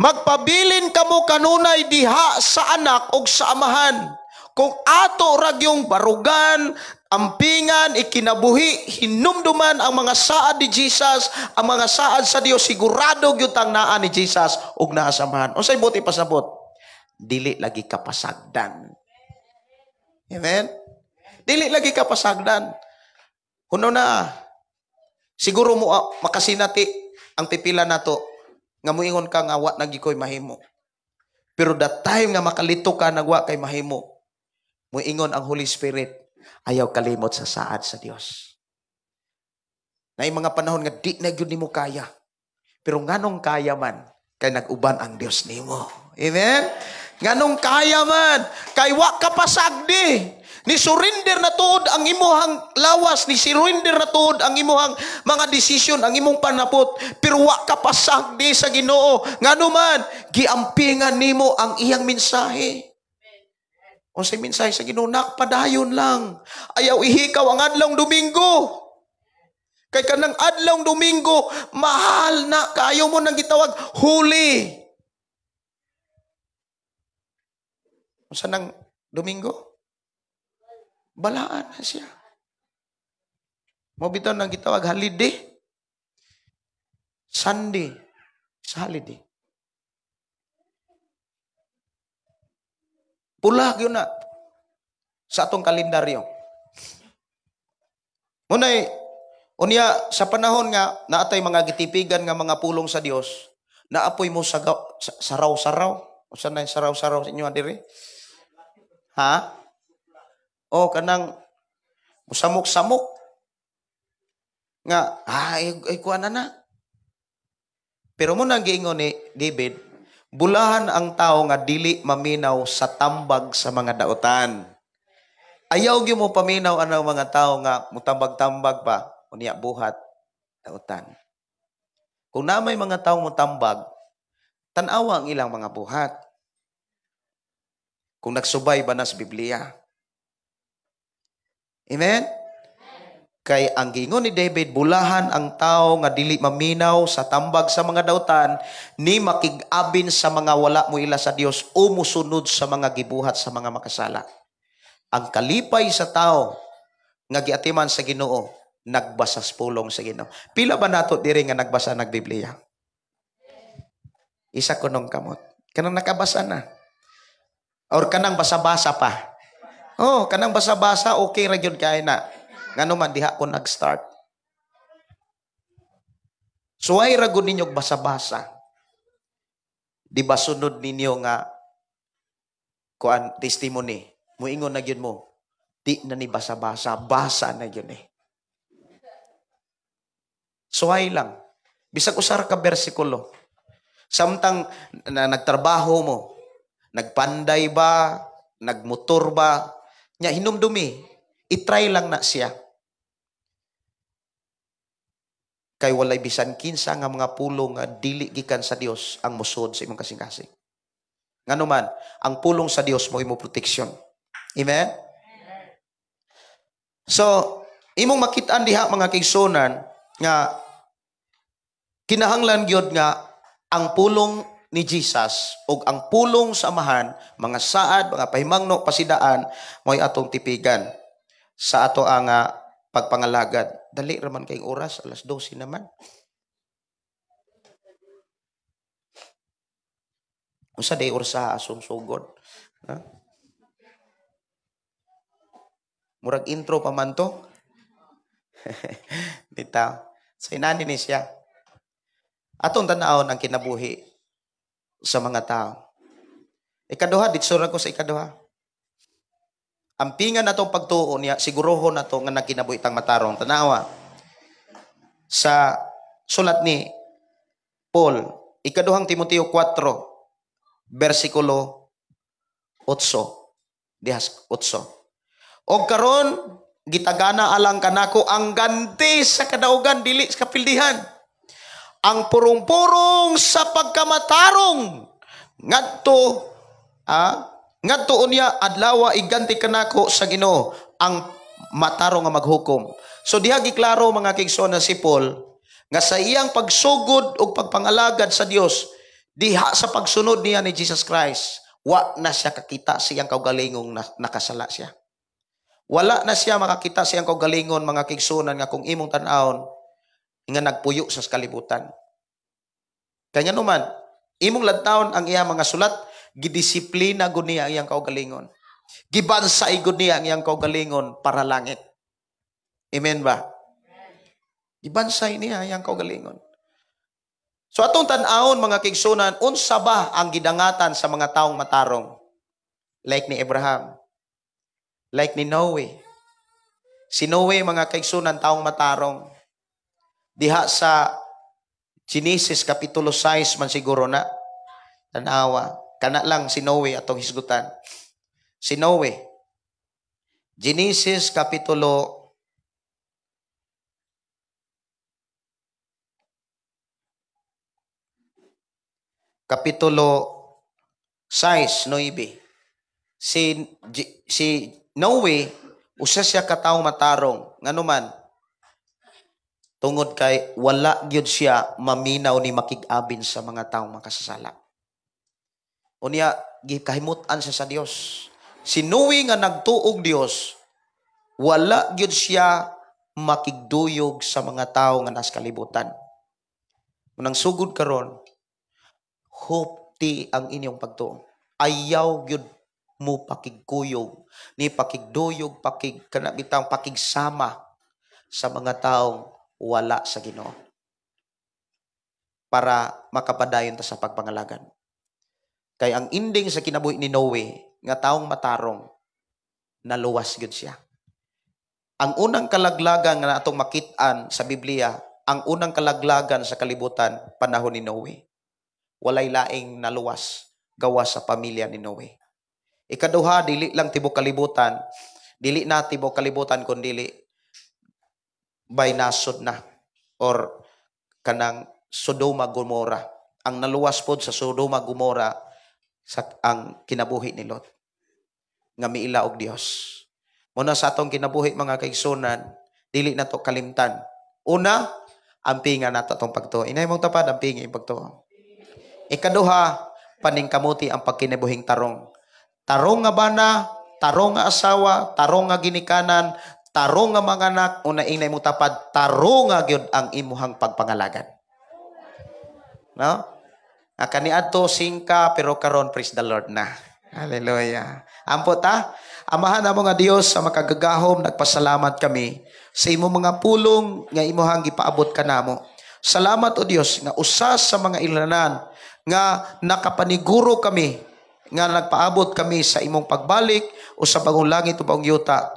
Magpabilin kamo kanunay diha sa anak og sa amahan. Kung ato ragyong barugan, ampingan, ikinabuhi, hinumduman ang mga saad ni Jesus, ang mga saad sa Dios, sigurado gyud tang naa ni Jesus ug naa sa amahan. Unsay buti pasabot? Dili lagi kapasagdan. Amen? Dili lagi kapasagdan. Huno na, siguro mo makasinati ang pipila nato nga muingon ka nga wa na gyud ko'y mahimo. Pero that time nga makalito ka nagwa kay mahimo, muingon ang Holy Spirit, ayaw kalimot sa saad sa Dios. Naay mga panahon nga di na gyud nimo kaya. Pero nganong kaya man, kay nag-uban ang Dios nimo. Amen? Nganong kaya man, kay wa ka pasagdi. Ni surrender na tuod ang imuhang lawas, ni surrender na tuod ang imuhang mga desisyon, ang imong panapot, pero wa ka pasagdi sa Ginoo. Ngano man, giampingan nimo ang iyang mensahe. Unsay mensahe sa Ginoo? Nakpadayon lang. Ayaw ihikaw ang adlawng Domingo. Kay kanang adlawng Domingo, mahal na kaayo mo nang gitawag huli. Unsa nang Domingo? Balaan na siya. Mo bitaw nang gitawag holiday. Sunday sa holiday. Pula gyud na sa atong kalendaryo. Munay unya sa panahon nga naatay mga gitipigan nga mga pulong sa Dios, naapoy mo sa saraw-saraw. Usa na saraw-saraw sa inyo diri? Ha? O kanang musamok-samok nga ay kuan na na. Pero mo nang giingon ni David, bulahan ang tao nga dili maminaw sa tambag sa mga dautan. Ayaw gyud mo paminaw anang mga tao nga mutambag-tambag pa unya buhat dautan. Kung na may mga tao mutambag, tan-awa ang ilang mga buhat. Kung nagsubay ba na sa Biblia. Amen? Kay ang giingon ni David, bulahan ang tao nga dili maminaw sa tambag sa mga dautan, ni makig-abin sa mga wala mo ila sa Dios o musunod sa mga gibuhat sa mga makasala. Ang kalipay sa tao nga giatiman sa Ginoo, nagbasa sa pulong sa Ginoo. Pila ba nato diri nga nagbasa nag Biblia? Isa kunong kamot. Kanang nakabasa na. Or kanang basa-basa pa. Oh, kanang basa-basa okay ra gyud kay na. Ngano man diha ko nag-start. Suway ra gud ninyo basa-basa. Di ba sunod ninyo nga kuan testimony, muingon na gyud mo, di na ni basa-basa, basa na gyud eh. Suway lang. Bisag usar ka bersikulo. Samtang na nagtrabaho mo, nagpanday ba, nagmotor ba, nya hinumdumi, itry lang na siya. Kay walay bisan kinsa nga mga pulong nga dili gikan sa Dios ang mosud sa imong kasing-kasing. Ngano man, ang pulong sa Dios mo imo protection. Amen? So, imong makit-an diha mga kaigsunan nga kinahanglan gyud nga ang pulong ni Jesus og ang pulong sa Amahan, mga saad, mga pahimangno, pasidaan, mo'y atong tipigan sa ato ang pagpangalagad. Dali raman kayong oras, 12:00 naman. Unsa day orsa asumsugod? Ha? Murag intro pa man to. Bitaw. So inani ni siya. Atong tan-awon ang kinabuhi sa mga tao. Ikaduha, ditso ra ko sa ikaduha. Ampingan natong pagtuo niya, sigurohon nato nga nagkinabuhi tang matarong. Tanawa. Sa sulat ni Paul, ikaduhang Timoteo 4, versikulo 8. Dihas 8. Og karon gitagana alang kanako ang ganti sa kadaugan dili sa kapildihan. Ang purong-purong sa pagkamatarong ngadto ngadto unya adlawa iganti kanako sa Ginoo ang matarong nga maghukom. So diha giklaro mga kaigsoon na si Paul nga sa iyang pagsugod ug pagpangalagad sa Dios diha sa pagsunod niya ni Jesus Christ, wa na siya kakita sa iyang kaugalingong nakasala siya. Wala na siya makakita sa iyang kaugalingon mga kaigsuonan nga kung imong tan-awon nga nagpuyo sa kalibutan. Kanya naman, imong lantawon ang iyang mga sulat, gidisiplina gud niya ang iyang kaugalingon. Gibansay gud niya ang iyang kaugalingon para langit. Amen ba? Gibansay niya ang iyang kaugalingon. So atong tan-awon mga kaigsuonan, unsa ba ang gidangatan sa mga taong matarong? Like ni Abraham. Like ni Noe. Si Noe mga kaigsuonan, taong matarong. Diha sa Genesis Kapitulo 6 man siguro na. Tanawa. Kana lang si Noe atong hisgutan. Si Noe. Genesis Kapitulo 6, 9. Si Noe, usa siya ka tawo matarong. Nganuman, tungod kay wala gyud siya maminaw ni makig-abin sa mga taong makasasala. Unya, gikahimutan siya sa Dios. Si Noe nga nagtuog Dios, wala gyud siya makigduyog sa mga tao nga nas kalibutan. Unang sugod karon, hopti ang inyong pagtuo. Ayaw gyud mo pakigkuyog, ni pakigduyog, kanabitang pakigsama sa mga taong wala sa Ginoo. Para makapadayon ta sa pagpangalagan. Kay ang ending sa kinabuhi ni Noe, nga taong matarong, naluwas gyud siya. Ang unang kalaglagan nga atong makit-an sa Biblia, ang unang kalaglagan sa kalibutan, panahon ni Noe. Walay laing naluwas gawas sa pamilya ni Noe. Ikaduha, dili lang tibok kalibutan, dili na tibok kalibutan kun dili by nasod na or kanang Sodoma Gomora. Ang naluwas pod sa Sodoma Gomora sa ang kinabuhi ni Lot nga miila og Dios. Muna sa atong kinabuhi mga kaigsunan, dili na to kalimtan. Una, ampinga nato atong pagtuo. Inay mong tapad, ampinga imong pagtuo. Ikaduha, paningkamuti ang pagkinabuhing tarong. Tarong nga bana, tarong nga asawa, tarong nga ginikanan, tarong nga mga anak, una inay mo tapad, tarong nga gyud ang imuhang pagpangalagan. No? Kaniadto singka pero karon praise the Lord na. Hallelujah. Ampo ta, Amahan namo nga Dios sa makagagahom, nagpasalamat kami sa imong mga pulong nga imuhang gipaabot kanamo. Salamat o Dios nga usa sa mga ilanan nga nakapaniguro kami nga nagpaabot kami sa imong pagbalik o sa bagong langit o bagong yuta.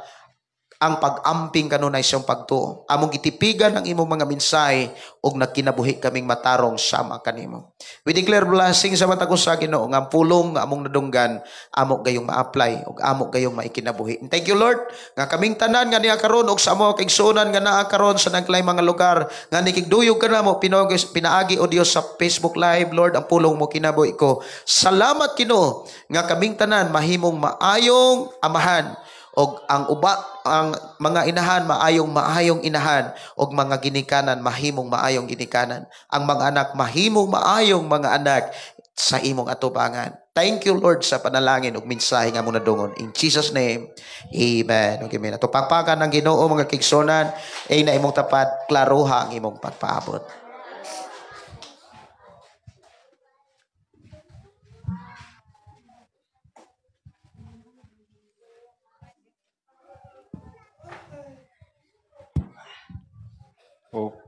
Ang pag-amping kanunay siyang pagtuo. Among gitipigan ang imong mga mensahe ug nagkinabuhi kaming matarong sama kanimo. We declare blessing sa matag usa Ginoo nga ang pulong nga among nadunggan amo gayong ma-apply ug amo gayong maikinabuhi. And thank you Lord nga kaming tanan nga niya karon ug sa amo kaigsuonan nga naa karon sa naglaing mga lugar nga nikigduyog kanamo pinaagi o Dios sa Facebook Live. Lord, ang pulong mo kinabuhi ko. Salamat Ginoo nga kaming tanan mahimong maayong amahan og ang uba ang mga inahan maayong maayong inahan og mga ginikanan mahimong maayong ginikanan, ang mga anak mahimong maayong mga anak sa imong atubangan. Thank you Lord sa panalangin ug mensahe nga mo nadungon. In Jesus name, amen. Okay, amen. Ato pagpakan ng Ginoo mga kaigsuonan, ay na imong tapat, klaroha ang imong pagpaabot.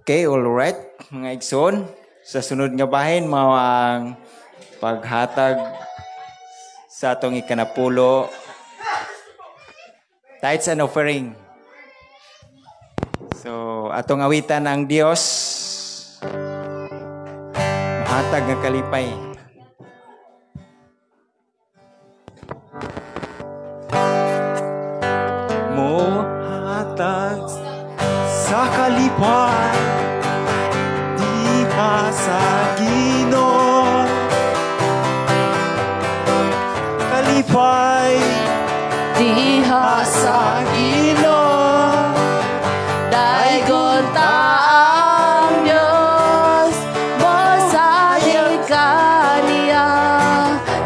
Okay, all right, mga igsoon. Sa sunod nga bahin, mao ang paghatag Sa atong ikanapulo, tithes and offering. So, atong awitan ang Dios, muhatag nga kalipay. Mohatag sa kalipay diha sa Ginoo, kalipay diha sa Ginoo, daygon ta ang Dios, mosalig kaniya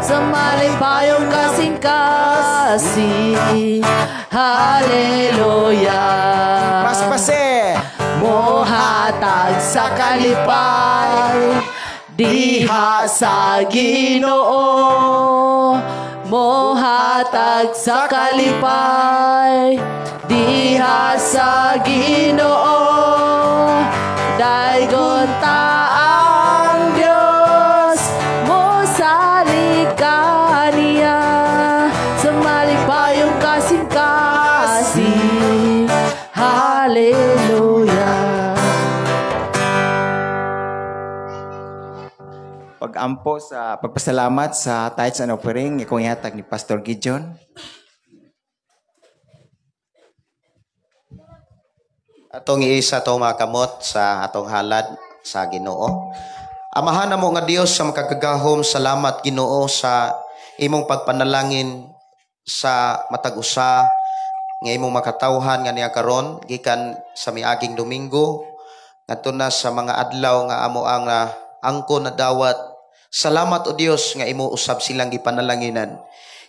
sa malipayong kasing-kasing. Hallelujah. Paspase mohatag sa kalipay diha sa Ginoo, mohatag sa kalipay diha sa Ginoo, daygon ta ang Dios, mosalig kaniya sa malipayong kasing-kasing. Hallelujah. Pag-ampo sa pagpasalamat sa tithes and offering, ikong ihatag ni Pastor Gideon. Atong iisa atong mga kamot sa atong halad sa Ginoo. Amahan namo nga Dios sa makagagahom, salamat Ginoo sa imong pagpanalangin sa matag usa nga imong makatawhan nga niya karon gikan sa miaging Domingo ngadto na sa mga adlaw nga amo ang angko na dawat. Salamat o Dios nga imo usab silang gipanalanginan.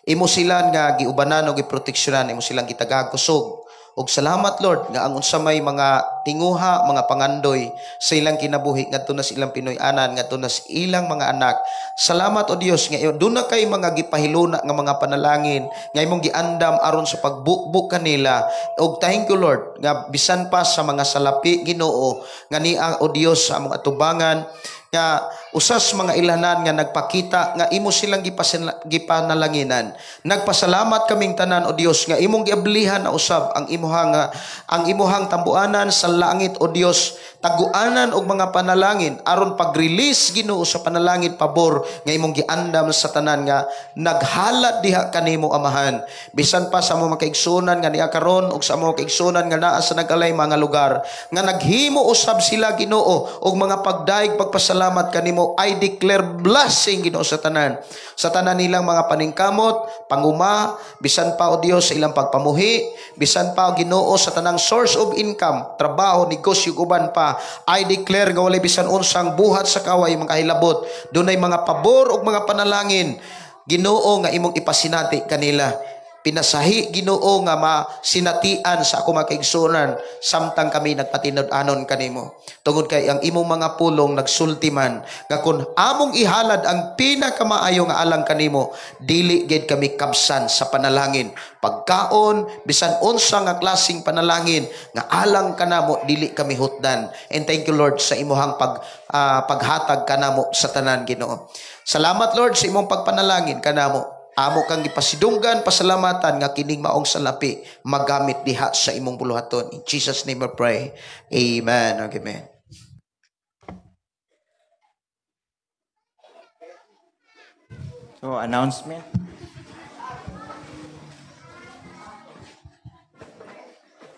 Imo sila nga giubanan o giproteksyonan, imo silang gitagag kusog. Og salamat Lord nga ang unsa may mga tinguha, mga pangandoy sa ilang kinabuhi ngadto na sa ilang Pinoy-anan, ngadto na sa ilang mga anak. Salamat o Dios nga doon na kay mga gipahiluna nga mga panalangin nga imong giandam aron sa pagbukbuk kanila. Og thank you Lord nga bisan pa sa mga salapi Ginoo nga niya o Dios sa among atubangan nga usas mga ilanan nga nagpakita nga imo silang gipanalanginan. Nagpasalamat kaming tanan o Dios nga imong giablihan na usab ang imuhang tambuanan sa langit o Dios, taguanan og mga panalangin aron pag-release Ginoo sa panalangin pabor nga imong giandam sa tanan nga naghalad diha kanimo Amahan. Bisan pa sa among makaigsunan nga niya karon og sa among makaigsunan nga naa sa nagalay mga lugar nga naghimo usab sila Ginoo og mga pagdaig pagpasalamat kanimo. I declare blessing Ginoo sa tanan. Sa tanan nilang mga paningkamot, panguma, bisan pa o Dios sa ilang pagpamuhi, bisan pa o Ginoo sa tanang source of income, trabaho, negosyo uban pa. I declare nga walay bisan unsang buhat sa kaway makahilabot. Dunay mga pabor ug mga panalangin Ginoo nga imong ipasinati kanila. Pinasahi Ginoo nga masinatian sa ako makaigsunan samtang kami nagpatinud-anon kanimo. Tungod kay ang imong mga pulong nagsulti man nga kun among ihalad ang pinakamaayo nga alang kanimo, dili gid kami kabsan sa panalangin. Pagkaon bisan unsa nga klaseng panalangin nga alang kanamo, dili kami hutdan. And thank you Lord sa imuhang paghatag kanamo sa tanan Ginoo. Salamat Lord sa imong pagpanalangin kanamo. Amo kang gipasidunggan, pasalamatan nga kining maong salapi magamit diha sa imong buluhaton. In Jesus name I pray. Amen. Amen. So, announcement.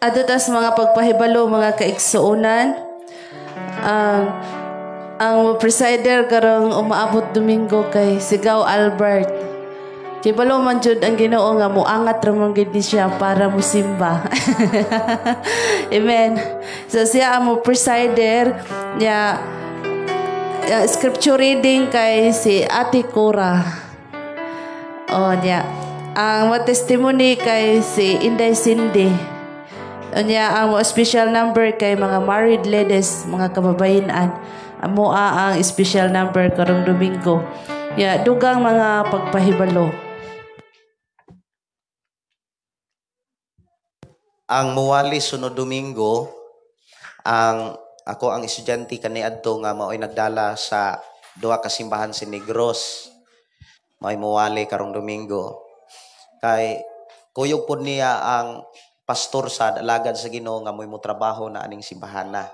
Adto tas mga pagpahibalo mga kaigsuonan. Ang presider karong umaabot Domingo kay Sigaw Albert. Kibalo man jud ang Ginoo nga muangat ra man gid siya para musimba. Amen. So siya ang mo presider niya, scripture reading kay si Ate Cora. Oh niya. Ang mo testimony kay si Inday Cindy. Niya ang special number kay mga married ladies, mga kababayenan. Amo ang special number karong Domingo. Ya, dugang mga pagpahibalo. Ang muwali sunod Domingo, ang ako ang estudyante kaniadto nga maoy nagdala sa duha ka simbahan sa Negros. May muwali karong Domingo. Kay kuyog pod niya ang pastor sa alagad sa Ginoo nga mo'y motrabaho na aning simbahana.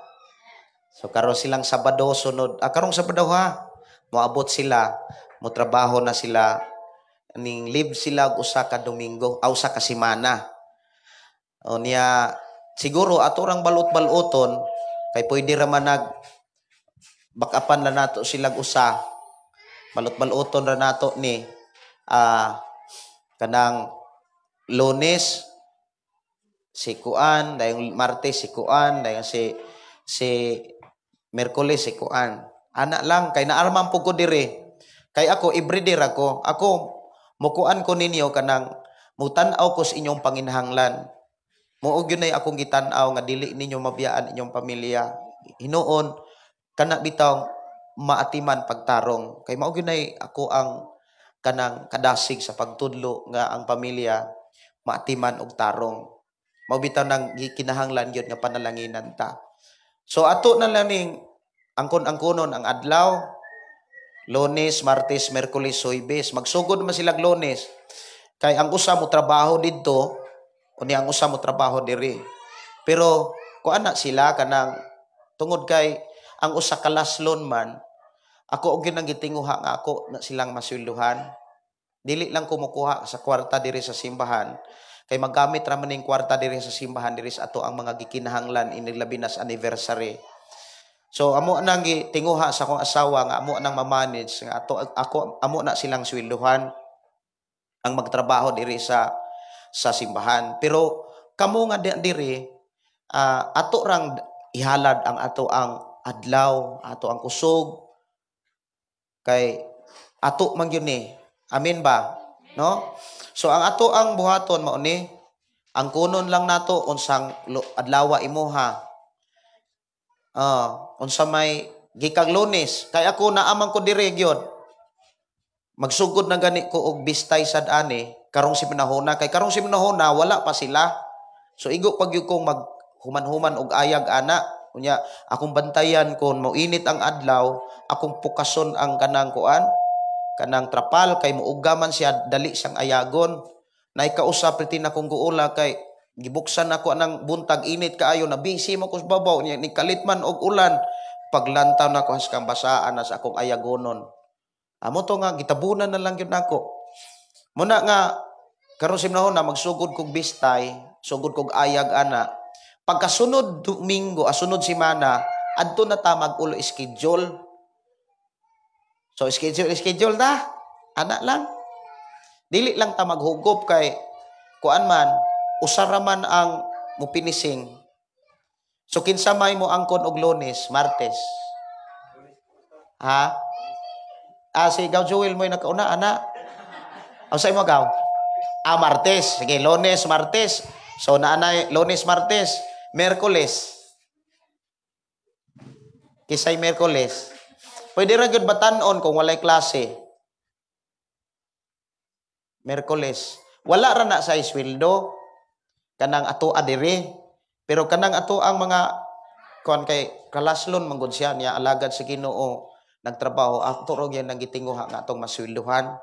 So karon silang Sabado sunod, karong Sabado ha, moabot sila, motrabaho na sila, ning leave sila og usa ka Domingo, usa ka semana. O niya siguro ato rang balot-baloton kay pwede ra man nag bakapan na nato silang usa. Balot-baloton ra nato ni kanang Lunes si Kuan, dayong Martes si Kuan, dayon si Miyerkules si Kuan. Ana lang kay naarman pud ko diri. Kay ako everyday ra ko. Ako mukuan ko ninyo kanang mutan-aw ko sa inyong panginahanglan. Mao gyud nay akong gitan-aw nga dili ninyo mabiyaan inyong pamilya. Hinuon kana bitaw maatiman pagtarong. Kay mao gyud nay ako ang kanang kadasig sa pagtudlo nga ang pamilya maatiman og tarong. Mao bitaw nang gikinahanglan gyud nga panalanginan ta. So ato na lang ning angkon-angkonon ang adlaw, Lunes, Martes, Miyerkules, Huwebes. Magsugod man silag Lunes. Kay ang usa mo trabaho didto, unya ang usa mo trabaho diri. Pero kuan na sila kanang tungod kay ang usa ka laslon man, ako og gyud ang gitinguha nga ako na silang maswelduhan. Dili lang ko mokuha sa kwarta diri sa simbahan. Kay maggamit ra man ning kwarta diri sa simbahan diri sa ato ang mga gikinahanglan inig labi na sa anniversary. So amo nang gitinguha sa akong asawa nga amo nang ma-manage nga ato ako amo na silang swelduhan ang magtrabaho diri sa simbahan. Pero kamo nga diri ato rang ihalad ang ato ang adlaw, ato ang kusog kay ato man gyud ni. Amen ba? No? So ang ato ang buhaton mao ni ang kunon lang nato unsang adlawa imuha. Unsa may gikag Lunes kay ako naamang ko diri gyud. Magsugod na gani ko og bistay sad ani karong si panahona kay karong si panahona wala pa sila. So igo pag gyud kong maghuman-human og ayag ana. Unya akong bantayan kon moinit ang adlaw, akong pukason ang kanang kuan, kanang trapal kay muuga man siya dali siyang ayagon. Naikausap priti na kong guula kay gibuksan ako anang buntag init kaayo na busy mo ko sa babaw niya ni kalit man og ulan paglantaw nako haskang basaan na sa akong ayagonon. Amo to nga gitabunan na lang gyud nako. Muna nga karon simnahon na magsugod kog bistay, sugod kog ayag ana. Pagkasunod Domingo, asunod semana, adto na ta mag-ulo schedule. So schedule na. Ana lang. Dili lang ta maghugop kay kuan man usa ra man ang mupinising. So kinsa may mo angkon og Lunes, Martes? Ha? Si Gaw Joel mo'y nakauna ana. Unsay mo Gaw? Martes. Sige, Lunes, Martes. So naanay Lunes, Martes, Miyerkules. Kisay Miyerkules. Pwede ra gyud batan-on kung walay klase. Miyerkules. Wala ra na sa isweldo kanang ato adiri. Pero kanang ato ang mga kuan kay kalaslon manggod siya niya alagad sa Ginoo nagtrabaho ato ra gyud nang gitinguha nga atong masweldohan.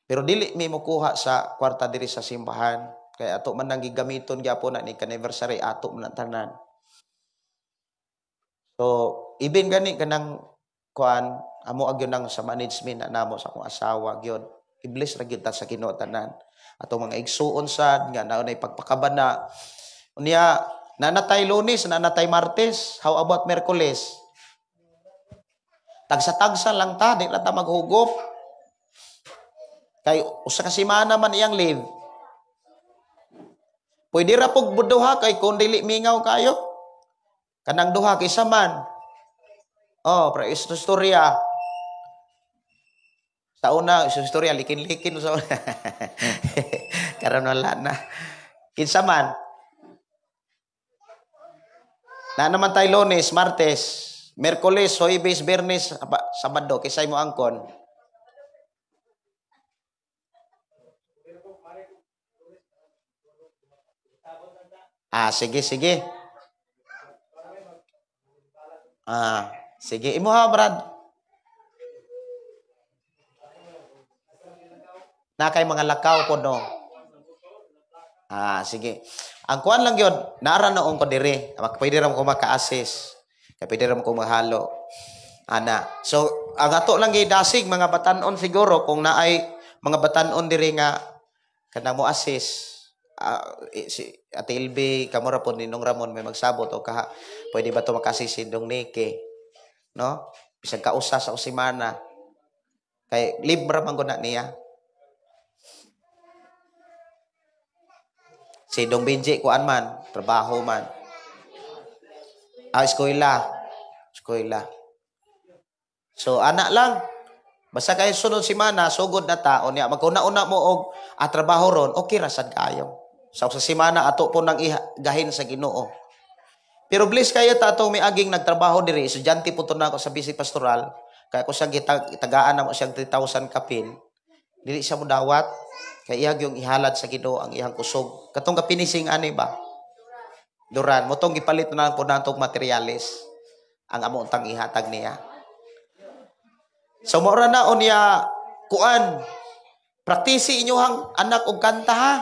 Pero dili mi mokuha sa kwarta diri sa simbahan kay ato man nang gigamiton gyapon na ni anniversary ato man tanan. So ibin gani kanang kuan amo agyon nang sa management na namo sa akong asawa gyud. I-bless ra gyud ta sa Ginoo tanan. Atong mga igsuon sad nga naunay pagpakabana. Unya nanatay Lunes, nanatay Martes, how about Miyerkules? Tagsa-tagsa lang ta, di ra ta maghugop. Kay usa ka semana man iyang leave. Pwede ra pug duha kay kun dili mingaw kayo. Kanang duha kaysa man. Oh, pra istorya. Sa una, istorya likin-likin sa una. Karon wala na. Kinsa man? Na naman tayo Lunes, Martes, Miyerkules, Huwebes, Biyernes, Sabado, kisay mo angkon. Sige, sige. Sige. Imo ha, Brad. Na kay mga lakaw ko no. Ah, sige. Ang kuan lang yun, naara noon ko dire. Pwede ra ko maka-assist. Kaya pwede ra ko mahalo. Ana. So, ang ato lang gidasig mga batanon siguro kung naay mga batanon dire nga kanang mo assist. Si Ate Ilby, kamo ra pod ninong Ramon may magsabot o kaha pwede ba to maka-assist si Dong Nike? No? Bisag kausa sa semana. Kay libre man gud na niya. Si Dong Benji kuan man, trabaho man. Ah, eskwela. Eskwela. So anak lang. Basta kay sunod semana sugod na ta unya maguna-una mo og trabaho ron, okay ra sad kayo. Sa semana ato po nang gahin sa Ginoo. Pero bless kayo ta atong miaging nagtrabaho diri, estudyante po to na ako sa busy pastoral. Kaya ko siyang tagaan na mo siyang 3,000 kapin. Dili siya mo dawat. Kay iyag yung ihalad sa Ginoo ang iyang kusog. Katong kapinising ani ba? Duran. Motong gipalit na lang po natong materialis ang amo tang ihatag niya. So mora na unya kuan. Praktisi inyohang anak og kanta ha.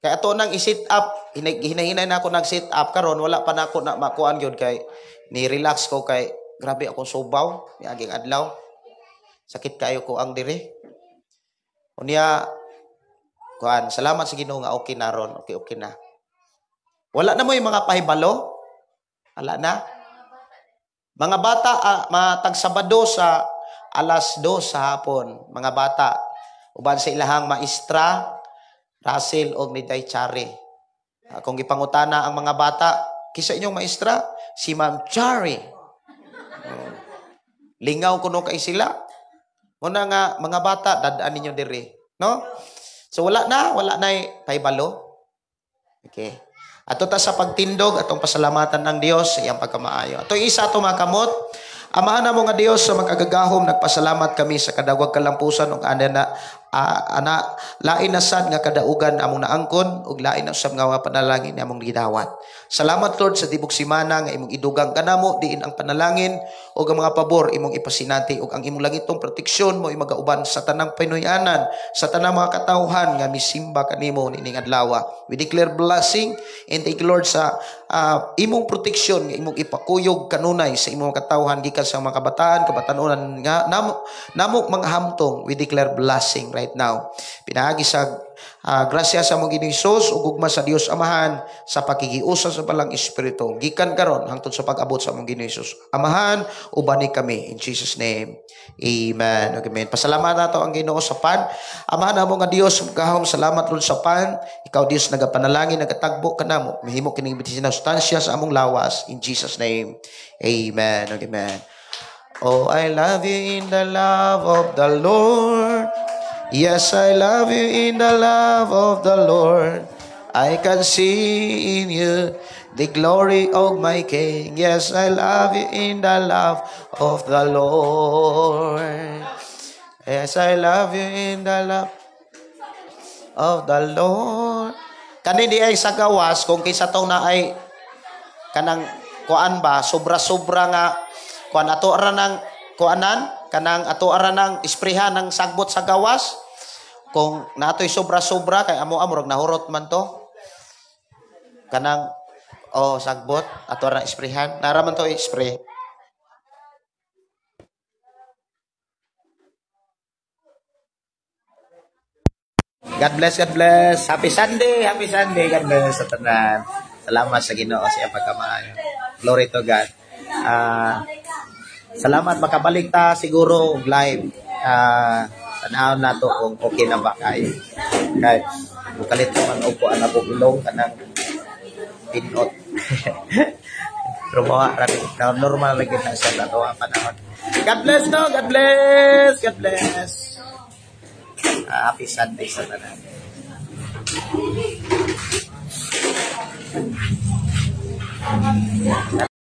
Kay ato nang i-sit up, hinahinay na ako nag-sit up karon wala pa nako na makuan gyud kay ni relax ko kay grabe akong subaw niaging adlaw. Sakit kayo ko ang dire. Unya kuan, salamat sa Ginoo nga okay na ron, okay okay na. Wala na mo yung mga pahibalo? Wala na. Mga bata matag Sabado sa 2:00 sa hapon, mga bata uban sa ilahang maestra Russell og ni Day Chari. Kung gipangutana ang mga bata, kisa inyong maestra si Ma'am Chari. Lingaw kuno kay sila. Muna nga mga bata dadaan ninyo diri, no? So wala na pahibalo. Okay. Ato ta sa pagtindog atong pasalamatan ng Dios sa iyang pagkamaayo. Ato isa ato mga kamot. Amahan namo nga Dios sa makagagahom, nagpasalamat kami sa kadagwag kalampusan ug ana ana lain na sad nga kadaugan among naangkon ug lain na usab nga mga panalangin among gidawat. Salamat Lord sa tibok simana nga imong idugang kanamo diin ang panalangin ug ang mga pabor imong ipasinati ug ang imong langitong proteksyon mo imagauban sa tanang Pinoyanan, sa tanang mga katawhan nga misimba kanimo nining adlaw. We declare blessing and thank you Lord sa imong proteksyon nga imong ipakuyog kanunay sa imong katawhan gikan sa mga kabataan, kabatanunan nga namo mga hamtong. We declare blessing right now. Pinaagi sa grasya sa among Ginoong Hesus ug gugma sa Dios Amahan sa pakikiusa sa Balang Espiritu gikan karon hangtod sa pag-abot sa among Ginoong Hesus. Amahan, ubani kami in Jesus name. Amen. Amen. Pasalamat nato ang Ginoo sa pan. Amahan namo nga Dios, gahom salamat Lord sa pan. Ikaw Dios nagapanalangin, nagatagbo kanamo. Mahimo kining sustansya sa among lawas in Jesus name. Amen. Amen. Oh, I love you in the love of the Lord. Yes, I love you in the love of the Lord. I can see in you the glory of my King. Yes, I love you in the love of the Lord. Yes, I love you in the love of the Lord. Kani di ay sa gawas, kung kinsa tong na ay kanang kuan ba, sobra-sobra nga kuan ato ra nang kuanan, kanang ato ara nang isprehan ng sagbot sa gawas. Kung natoy sobra-sobra kay amo amurag nahurot man to. Kanang oh sagbot ato ra isprehan, nara man to ispray. God bless, God bless. Happy Sunday, happy Sunday. God bless sa tanan. Salamat sa Ginoo sa iyang pagkamaayo. Glory to God. Salamat makabalik ta siguro og live. Tan-awon nato kung okay na ba kayo. Kay mukalit man og kuan ako ilong kanang pinot. Pero mawa ra normal lagi na sa ato ang panahon. God bless no, God bless. God bless. Happy Sunday sa tanan.